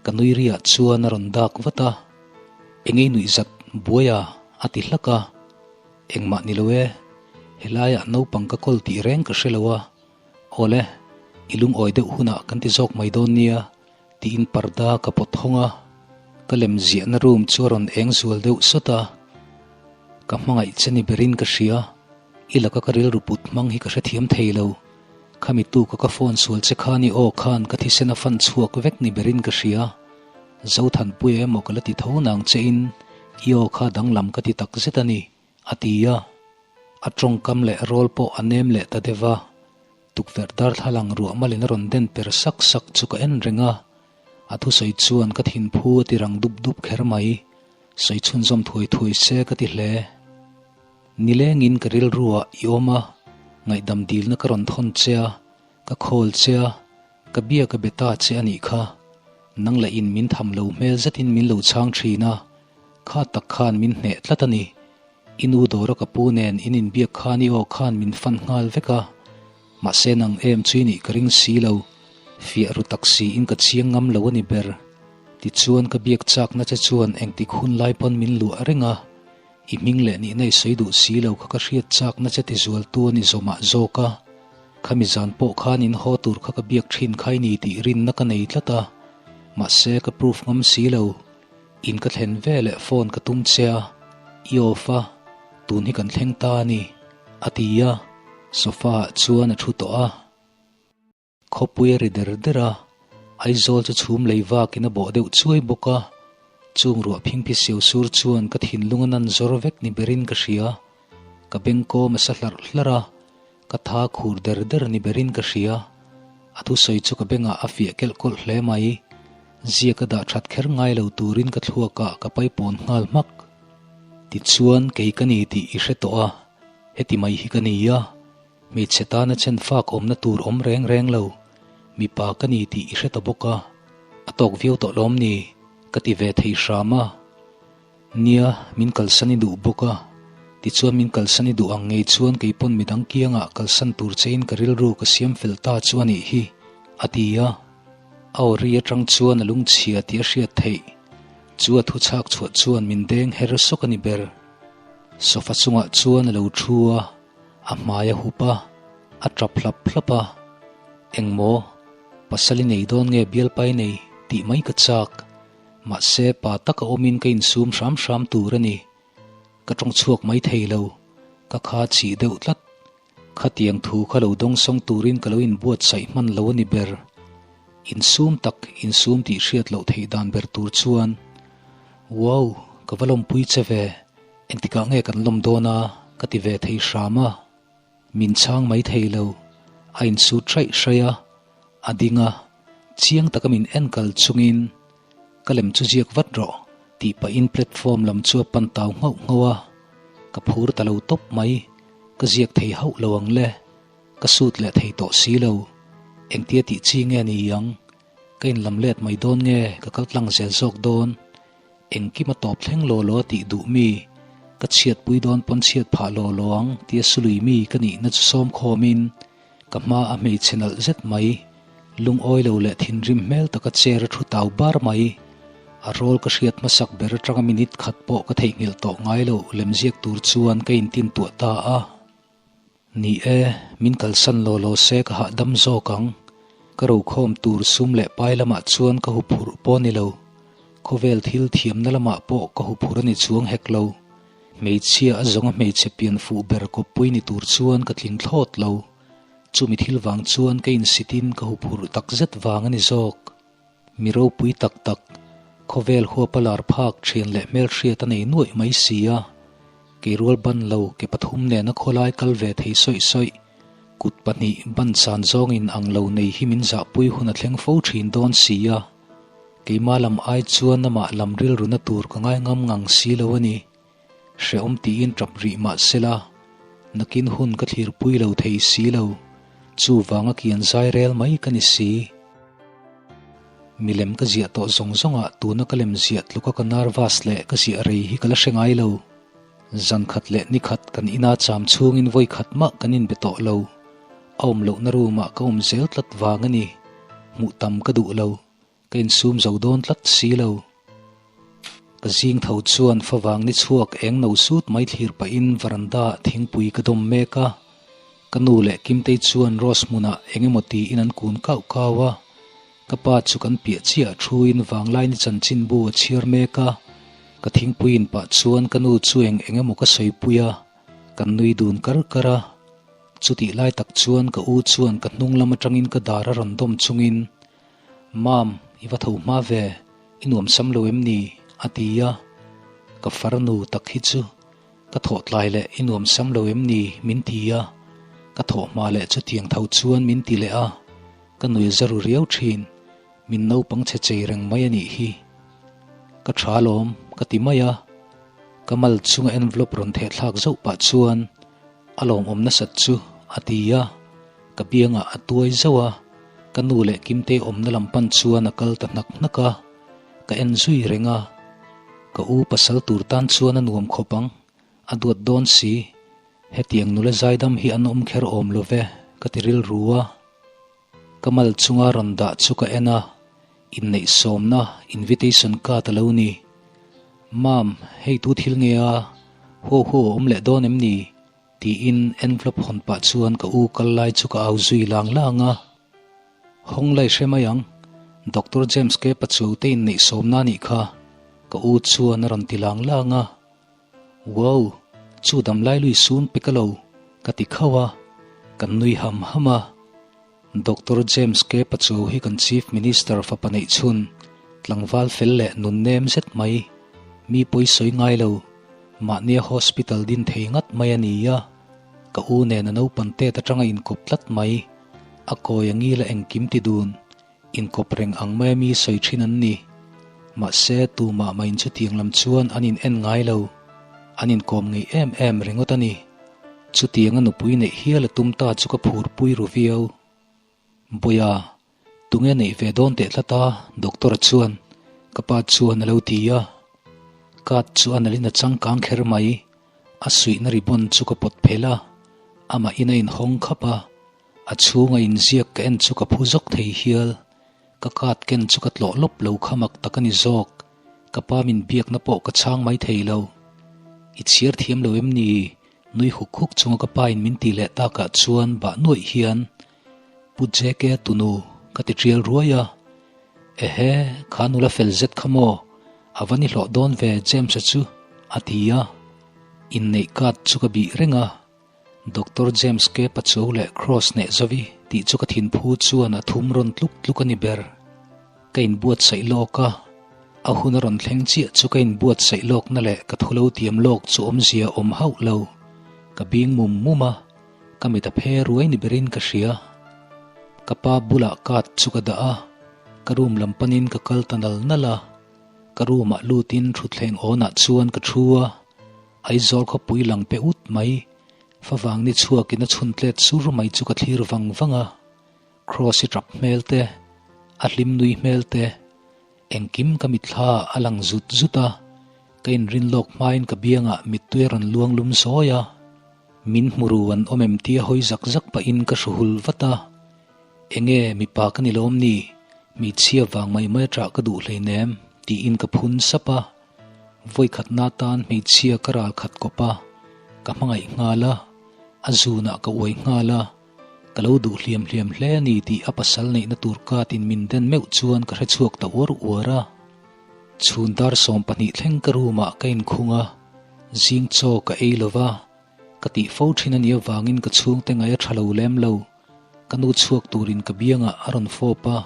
ka nui riah chuan a rawn dak vat a, Engei nuih zat buai a? a ti hlak a, Engmah ni lo e, helaiah naupang ka kawl tih reng ka hre lo a, awle, i lungawi deuh hunah kan ti zawk mai dawn nia, tiin parda ka pawt hawng a, ka lem ziahna room chu a rawn eng zual deuh sawt a, ka hmangaih che ni berin ka hria, i laka ka rilru put hmang hi ka hrethiam thei lo. Khami tuka ka phone sual che khan i aw khan ka thisen a fan chhuak vek ni berin ka hria. Zothanpuia emaw ka la ti tho nang che in i aw kha danglam ka ti tak zet a ni, a ti a. A tawngkam leh rawl pawh a nem leh ta deuh a. Tukverh darthlalang ruah malin a rawn den per sak sak chu ka en reng a. A thusawi chuan ka thinphu a ti rang dup dup kher mai. Sawi chhunzawm thuai thuai se ka ti hle. Nilengin ka rilruah i awm a, ngaihdam dilna ka rawn thawn che a, ka khawl che a, ka bia ka be ta che a nih kha. Nang lah in min tham lo hmel zetin min lo chhang thin a, kha tak khan min hneh tlat a ni. I nu dawra ka pu nen in inbiak khan i aw khan min fan nghal vek a, mahse nang em chu i nih ka ring si lo, fiah ru tak siin ka chiang ngam lo a ni ber. Tichuan ka biak chakna che chuan engtik hun lai pawn min luah reng a, I hming leh nihna i sawi duh si lo kha ka hriat chakna che ti zualtu a ni zawmah zawk a. Khami zan pawh khan in haw tur kha ka biak thin kha i ni tih rinna ka nei tlat a. Mahse ka proof ngam si lo. In ka thlen ve leh phone ka tum che a, i off a, tun hi kan thleng ta a ni, a ti a. Sofa ah chuan a thu tawh a. Khawpui a ri der der a, Aizawl chu chhum lei vakin a bawh deuh chuai bawk a, chung ruah phingphi siau sur chuan ka thinlung a nan zawr vek ni berin ka hria. Ka bengkawm a sa hlarh hlarh a, ka tha khur der der ni berin ka hria. A thusawi chu ka bengah a fiah kelh kawlh hle mai. Ziak a dah that kher ngai lo turin ka thluakah ka paipawn nghal hmak. Tichuan kei ka ni tih i hre tawh a, heti mai hi ka ni a. Hmeichhe tana chen fak awmna tur awm reng reng lo, mipa ka ni tih i hre ta bawk a, a tawk viau tawh lawm ni? ka ti ve thei hram a. Nia, min kalsan i duh bawk a, tichuan min kalsan i duh ang ngei chuan kei pawn midang kiangah kalsan tur chein ka rilru ka siam fel ta chu a nih hi, a ti a. A aw ri atang chuan a lungchhia tih a hriat theih. Chu a thu chhak chhuah chuan min deng her sawk a ni ber. Sofa chungah chuan a lo thu a. A hmai a hup a, a tap hlap hlap a. Engmaw, pasal i nei dawn nge bialpa i nei tih mai ka chak. Mahse, pa taka awmin ka insum hram hram tur a ni. Ka tawng chhuak mai thei lo, ka kha chih deuh tlat. Khatiang thu kha lo dawngsawng turin ka lo inbuatsaih hman lo a ni ber. Insum tak, insum tih hriat loh theih dan ber tur chuan, Wow, ka va lawmpui che ve. Engtikah nge kan lawm dawn a? ka ti ve thei hram a. Min chhang mai thei lo. A insut hraih hraih a, a ding a, chiang taka min en kal chungin, Ka lem chu ziak vat rawh, tih pahin platform lam chu a pan tau nghauh nghauh a. Ka phur ta lo tawp mai, ka ziak thei hauh lo ang le. Ka sut leh thei tawh si lo. Engtia tih chi nge ni ang? Ka inlam let mai dawn nge ka kal tlang zel zawk dawn? Engkim a tawp thleng law law a tih duh mi, ka chhiatpui dawn pawn chhiat phah law law ang tia sului mi ka nihna chu sawm khawmin ka hma a hmeichhe nalh zet mai, lungawi lo leh thinrim hmel taka chair a thu tau bar mai. A rawl ka hriat hmasak ber atanga minute khat pawh ka theihnghilh tawh ngai lo lemziak tur chuan ka intintuah ta a. Ni e, min kalsan law law se ka hahdam zawk ang. Ka rokhawm tur sum leh pai lamah chuan ka huphurh pawh ni lo. Khawvel thil thiamna lamah pawh ka huphurh a ni chuang hek lo. Hmeichhia a zawnga hmeichhe pian fuh ber kawppui ni tur chuan ka tling thlawt lo. Chumi thil vang chuan ka insitin ka huphurh takzet vang a ni zawk. Mi ropui tak tak, khawvel huapa lar phak thian leh hmelhriat a nei nuaih mai si a. Keirual ban lo ke pathum nena khawlai kal ve thei sawih sawih, kut pahnih ban san zawngin ang lo nei hi min zahpui hun a thleng fo thin dawn si a. Keimah lam ai chuan amah lam rilruna tur ka ngai ngam ngang si lo a ni. Hrehawm tiin tap rih mah sela, nakin hun ka thlirpui lo thei si lo, chuvanga kian zai rel mai ka ni si. Milem ka ziah tawh zawng zawngah tuna ka lem ziah tluka ka nervous leh ka ziah rei hi ka la hre ngai lo. Zan khat leh ni khat kan ina cham chhungin vawi khat mah kan inbe tawh lo. A awm lohna room-ah ka awm zel tlat vang a ni. Hmuh tam ka duh lo. Ka insum zo dawn tlat si lo. Ka zing tho chuan favang ni chhuak eng no sut mai thlir pahin veranda-ah thingpui ka dawm mek a. Ka nu leh Kimtei chuan Rose hmunah eng emaw tiin an kun kauh kau a. Ka pa chu kan piah chiah thuin vanglaini chanchinbu a chhiar mek a. Ka thingpui in pah chuan ka nu chu eng eng emaw ka sawipui a, kan nui dun kar kar a. Chutih lai tak chuan ka u chuan ka hnung lam atangin ka dar a rawn dawm chungin, Mam, i va tho hma ve, i nuam sam lo em ni? a ti a. Ka farnu tak hi chu ka thawh tlai leh i nuam sam lo em ni? min ti a. Ka thawh hma leh chutiang tho chuan min ti leh a. Ka nui za ru riau thin, min naupang chhe chei reng mai a nih hi. Ka tha lawm, ka ti mai a. Ka mal chunga envelope rawn theh thlak zauh pah chuan a lawmawm nasat chu a ti a. Ka biangah a tuai zauh a, ka nu leh Kimtei awmna lam pan chuan a kal ta hnak hnak a. Ka en zui reng a, ka u pasal tur tan chuan a nuam khawp ang, a duat dawn si. Hetiang nula zaidam hi an awm kher awm lo ve, ka ti rilru a. Ka mal chunga rawn dah chu ka en a, inneih sawmna invitation card a lo ni. Mam, hei tu thil nge a? Huau huau a awm leh dawn em ni? Tiin envelope hawn pah chuan ka u kal lai chu ka au zui lang lang a. Hawng lai hre mai ang, Doctor James K. Pachuau te inneih sawmna a nih kha, ka u chuan a rawn ti lang lang a. Wow! Chu damlai lui sun pe ka lo, ka ti khauh a, kan nui ham ham a. Doctor James K. Pachuau hi kan Chief Minister fapa neih chhun, tlangval fel leh nun nem zet mai, mi pawi sawi ngai lo, mahnia hospital din thei ngat mai a ni a, ka u nen a naupan tet atanga inkawp tlat mai, a kawi a ngila engkim ti dun. Inkawp reng ang mai a mi sawi thin an ni. Mahse, tumah mah in chutiang lam chuan an in en ngai lo. An inkawm ngei em em ringawt a ni. Chutiang a nupui neih hial a tum ta chu ka phurpui ru viau. Bawiha, tunge neih ve dawn teh tlat a? Doctor chuan ka pa chuan a lo ti a. Card chu a nalhin a changkang kher mai. A suihna ribbon chu ka pawt phelh a, amah in a inhawng khap a. A chhunga inziak ka en chu ka phu zawk thei hial. Ka card ken chu ka tlawh lawp lo kha mak tak a ni zawk. Ka pa min biakna pawh ka chhang mai thei lo. I chhiar thiam lo em ni? Nui huk huk chunga ka pa in min ti leh takah chuan bah nuaih hian Pu JK tunu ka ti tial ruai a. Ehe, kha nula fel zet kha maw? A va ni hlawh dawn ve James-a chu, a ti a. Inneih card chu ka bih reng a. Doctor James K. Pachuau leh Cross hneh zovi tih chu ka thinphu chuan a thum rawn tluk tluk a ni ber. Ka inbuatsaih lawk a, a hun a rawn thleng chiah chu ka inbuatsaih lawkna leh ka thu lo tiam lawk chu awmzia awm hauh lo. Ka bing mum mum a, ka mit a phe ruai ni berin ka hria. Ka pa bulah card chu ka dah a, ka room lam panin ka kal ta nal nal a. Ka room ah lutin thutthleng awnah chuan ka thu a. Aizawl khawpui lang pe ut mai, favang ni chhuakin a chhun tlet sur mai chu ka thlir vang vang a, Kross i tap hmel te, a hlim nui hmel te, engkim ka mitthla ah a lang zut zut a, ka inrin lawk hmain ka biangah mittui a rawn luang lum zawi a, min hmu ru an awm em tia hawi zak zak pahin ka hru hul vat a, Enge mipa ka ni lawm ni, hmeichhia vang mai mai aṭah ka duh hleinem tiin ka phun sap a. Vawikhatna tan hmeichhia ka ral khat kawp a, ka hmangaih nghal a, a zunah ka uai nghal a, ka lo duh hliam hliam hle a ni tih a pasal neihna tur katin min den meuh chuan ka hrechhuak ta uar uar a. Chhun dar 12 thleng ka room ah ka inkhung a, zing chaw ka ei lo va, ka tih fo thin a nih avangin ka chhungte ngaih a tha lo lem lo. Ka nu chhuak turin ka biangah a rawn fawp a,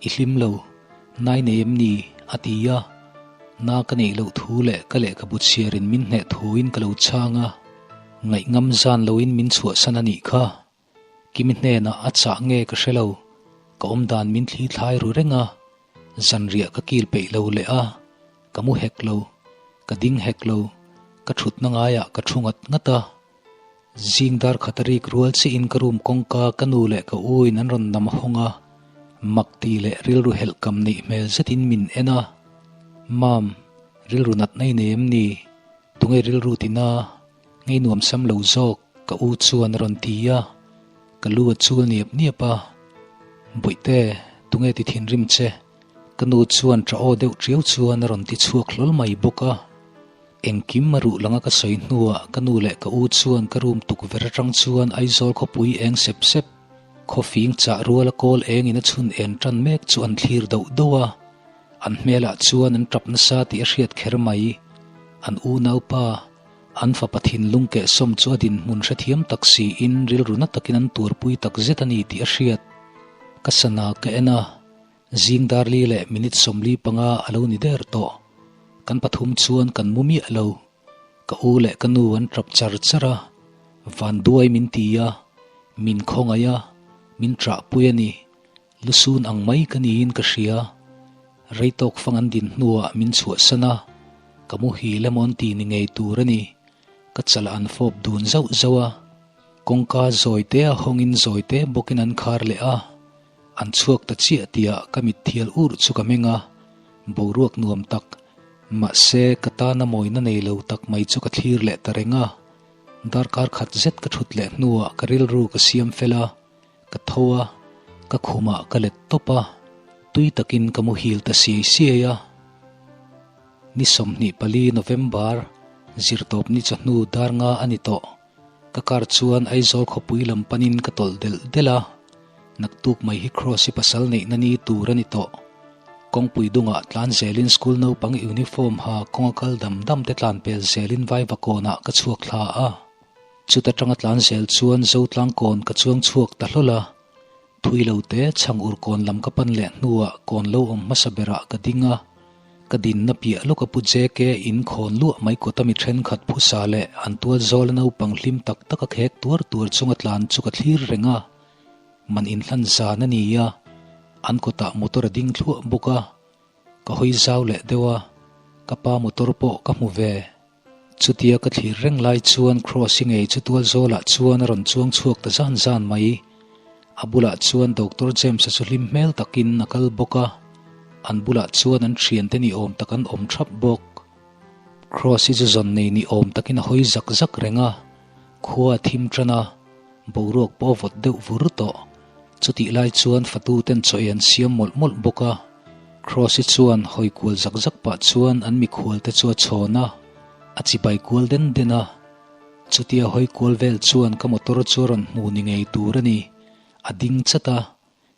I hlim lo, nai nei em ni? a ti a. Na ka neih loh thu leh ka lehkhabu chhiarin min hneh thuin ka lo chhang a, ngaihngam zan loin min chhuahsan a nih kha. Kimi hnenah a chah nge ka hre lo, ka awmdan min thli thlai ru reng a, zanriah ka kil peih lo leh a, ka mu hek lo, ka ding hek lo, ka thutna ngaiah ka thu ngat ngat a. Zing dar khat a rik rual chiahin ka room kawngka ka nu leh ka u in an rawn nam hawng a, mak ti leh rilru helh kam neih hmel zetin min en a, Mam, rilru natna i nei em ni? Tunge rilru tina? Ngei nuam sam lo zawk, ka u chuan a rawn ti a, ka lu a chul niap niap a. Bawihte, tunge ti thinrim che? Ka nu chuan ṭah aw deuh ṭiau chuan a rawn ti chhuak hlawl mai bawk a. Engkim a ruh langa ka sawi hnuah ka nu leh ka u chuan ka room tukverh aṭang chuan Aizawl khawpui eng sep sep, khawfing chah ruala kawl engin a chhun en ṭan mek chu an thlir doh doh a. An hmelah chuan an ṭap nasa tih a hriat kher mai. An unaupa, An fapa thinlung kehsawm chu a dinhmun hrethiam tak siin rilru na takin an tuarpui tak zet a ni tih a hriat. Ka sana ka en a, zing darli leh minute 45 a lo ni der tawh. Kan pathum chuan kan mu miah lo. Ka u leh ka nu an tap char char a, van duai min ti a, min khawngaih a, min ṭahpui a ni. Lusun ang mai ka niin ka hria. Rei tawk fang an din hnuah min chhuahsan a, ka muhil emaw an ti ni ngei tur a ni. Ka chalah an fawp dun zauh zauh a, kawngka zawi te a hawngin zawi te bawkin an khar leh a. An chhuak ta chiah tihah ka mitthial urh chu ka meng a, boruak nuam tak, mahse ka tana mawina nei lo tak mai chu ka thlir leh ta reng a. Darkar khat zet ka thut leh hnuah ka rilru ka siam fel a. Ka tho a, ka khumah ka let tawp a, tui takin ka muhil ta siai siai a. Ni 24 November, zirtawp ni chawhnu dar nga a ni tawh. Ka car chuan Aizawl khawpui lam panin ka tawlh delh delh a, naktuk mai hi Kross-i pasal neihna ni tur a ni tawh. Kawngpui dungah tlan zelin school naupang uniform ha kawnga kal dam dam te tlan pel zelin Vaivakawnah ka chhuak thla a. Chuta tanga tlan zel chuan Zotlang kawn ka chuang chhuak ta hlawl a, thui lo te chhang ur kawn lam ka pan leh hnuah kawn lo awm hmasa berah ka ding a, ka dinna piah lawk a pu JK in khawn luah mai kawta mi thenkhat phusa leh an tual zawla naupang hlim tak tak a khek tuar tuar chunga tlan chu ka thlir reng a, man inhlan zan a ni a, an kawtah motor a ding thluah bawk a, ka hawi zau leh deuh a, ka pa motor pawh ka hmu ve. Chutia ka thlir reng lai chuan Kross-i ngei chu tual zawlah chuan a rawn chuang chhuak ta zan zan mai. A bulah chuan Doctor James-a chu hlim hmel takin a kal bawk a, an bulah chuan an thiante ni awm tak an awm thap bawk. Kross-i chu zawn nei ni awm takin a hawi zak zak reng a, khua a thim tan a, boruak pawh a vawt deuh vur tawh. Chutih lai chuan fatuten chaw ei an siam mawlh mawlh bawk a. Kross-i chuan hawi kual zak zak pah chuan an mikhual te chu a chhawn a, a chibai kual den den a. Chutia hawi kual vel chuan ka motor chu a rawn hmu ni ngei tur a ni. A ding chat a,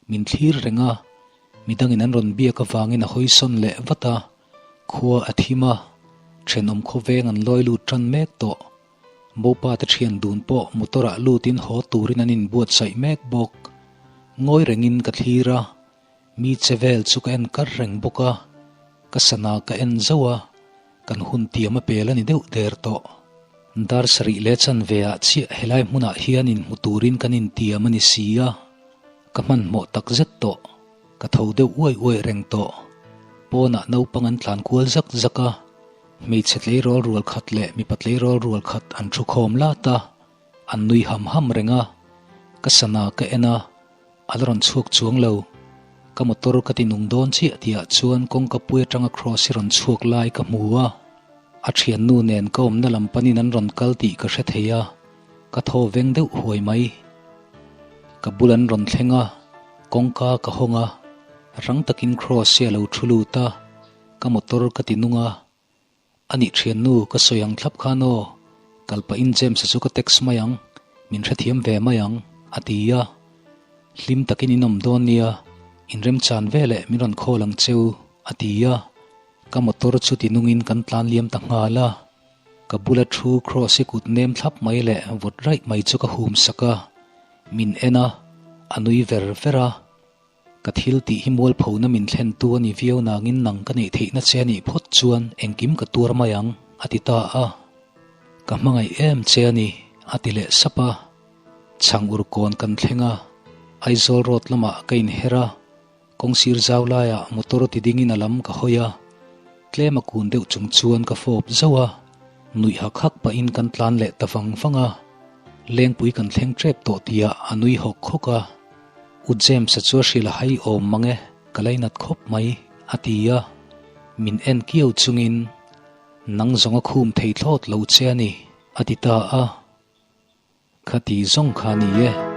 min thlir reng a, midangin an rawn biak avangin a hawi sawn leh vat a, khua a thim a, thenawm khawveng an lawi lut tan mek tawh. Mopa te thian dun pawh motor ah lutin haw turin an inbuatsaih mek bawk. Ngawi rengin ka thlir a, mi che vel chu ka en kar reng bawk a, ka sana ka en zauh a, kan hun tiam a pel a ni deuh der tawh. Dar sarih leh chanve ah chiah helai hmunah hian inhmu turin kan intiam a ni si a, ka hmanhmawh takzet tawh. Ka tho deuh uai uai reng tawh. Pawnah naupang an tlan kual zak zak a, Hmeichhe tleirawl rual khat leh mipa tleirawl rual khat an thu khawm lat a, an nui ham ham reng a. Ka sana ka en a, a la rawn chhuak chuang lo. Ka motor ka ti nung dawn chiah tihah chuan kawngka pui atanga Kross hi rawn chhuak lai ka hmu a. A thiannu nen ka awmna lam panin an rawn kal tih ka hre thei a, ka thaw veng deuh huai mai. Ka bul an rawn thleng a, kawngka ka hawng a, rang takin Kross hi a lo thu lut a. Ka motor ka ti nung a, a nih thiannu ka sawi ang thlap khan aw, kal pahin James-a chu ka text mai ang, min hrethiam ve mai ang, a ti a. Hlim takin in awm dawn nia, inremchan veleh min rawn call ang cheu, a ti a. Ka motor chu ti nungin kan tlan liam ta nghal a. Ka bula thu Kross-i kut nem thlap mai leh vawt raih mai chu ka hum sak a, min en a. A nui ver ver a. Ka thil tih hi mualphona min thlentu a ni viau nangin nang ka neih theihna che a nih phawt chuan engkim ka tuar mai ang, a ti ta a. Ka hmangaih em che a ni, a ti leh sap a. Chhang ur kawn kan thleng a, Aizawl road lamah ka inher a, kawngsir zau laiah motor ti dingin a lam ka hawi a, tlem a kun deuh chung chuan ka fawp zauh a, nuih hak hak pahin kan tlan leh ta vang vang a, lengpui kan thleng tep tawh tihah a nui hawk hawk a. U James-a chu a hrilh a hai awm mang e, ka lainat khawp mai, a ti a, min en kiau chungin, Nang zawng a khum thei thlawt lo che a ni, a ti ta a. Khati zawng kha ni e.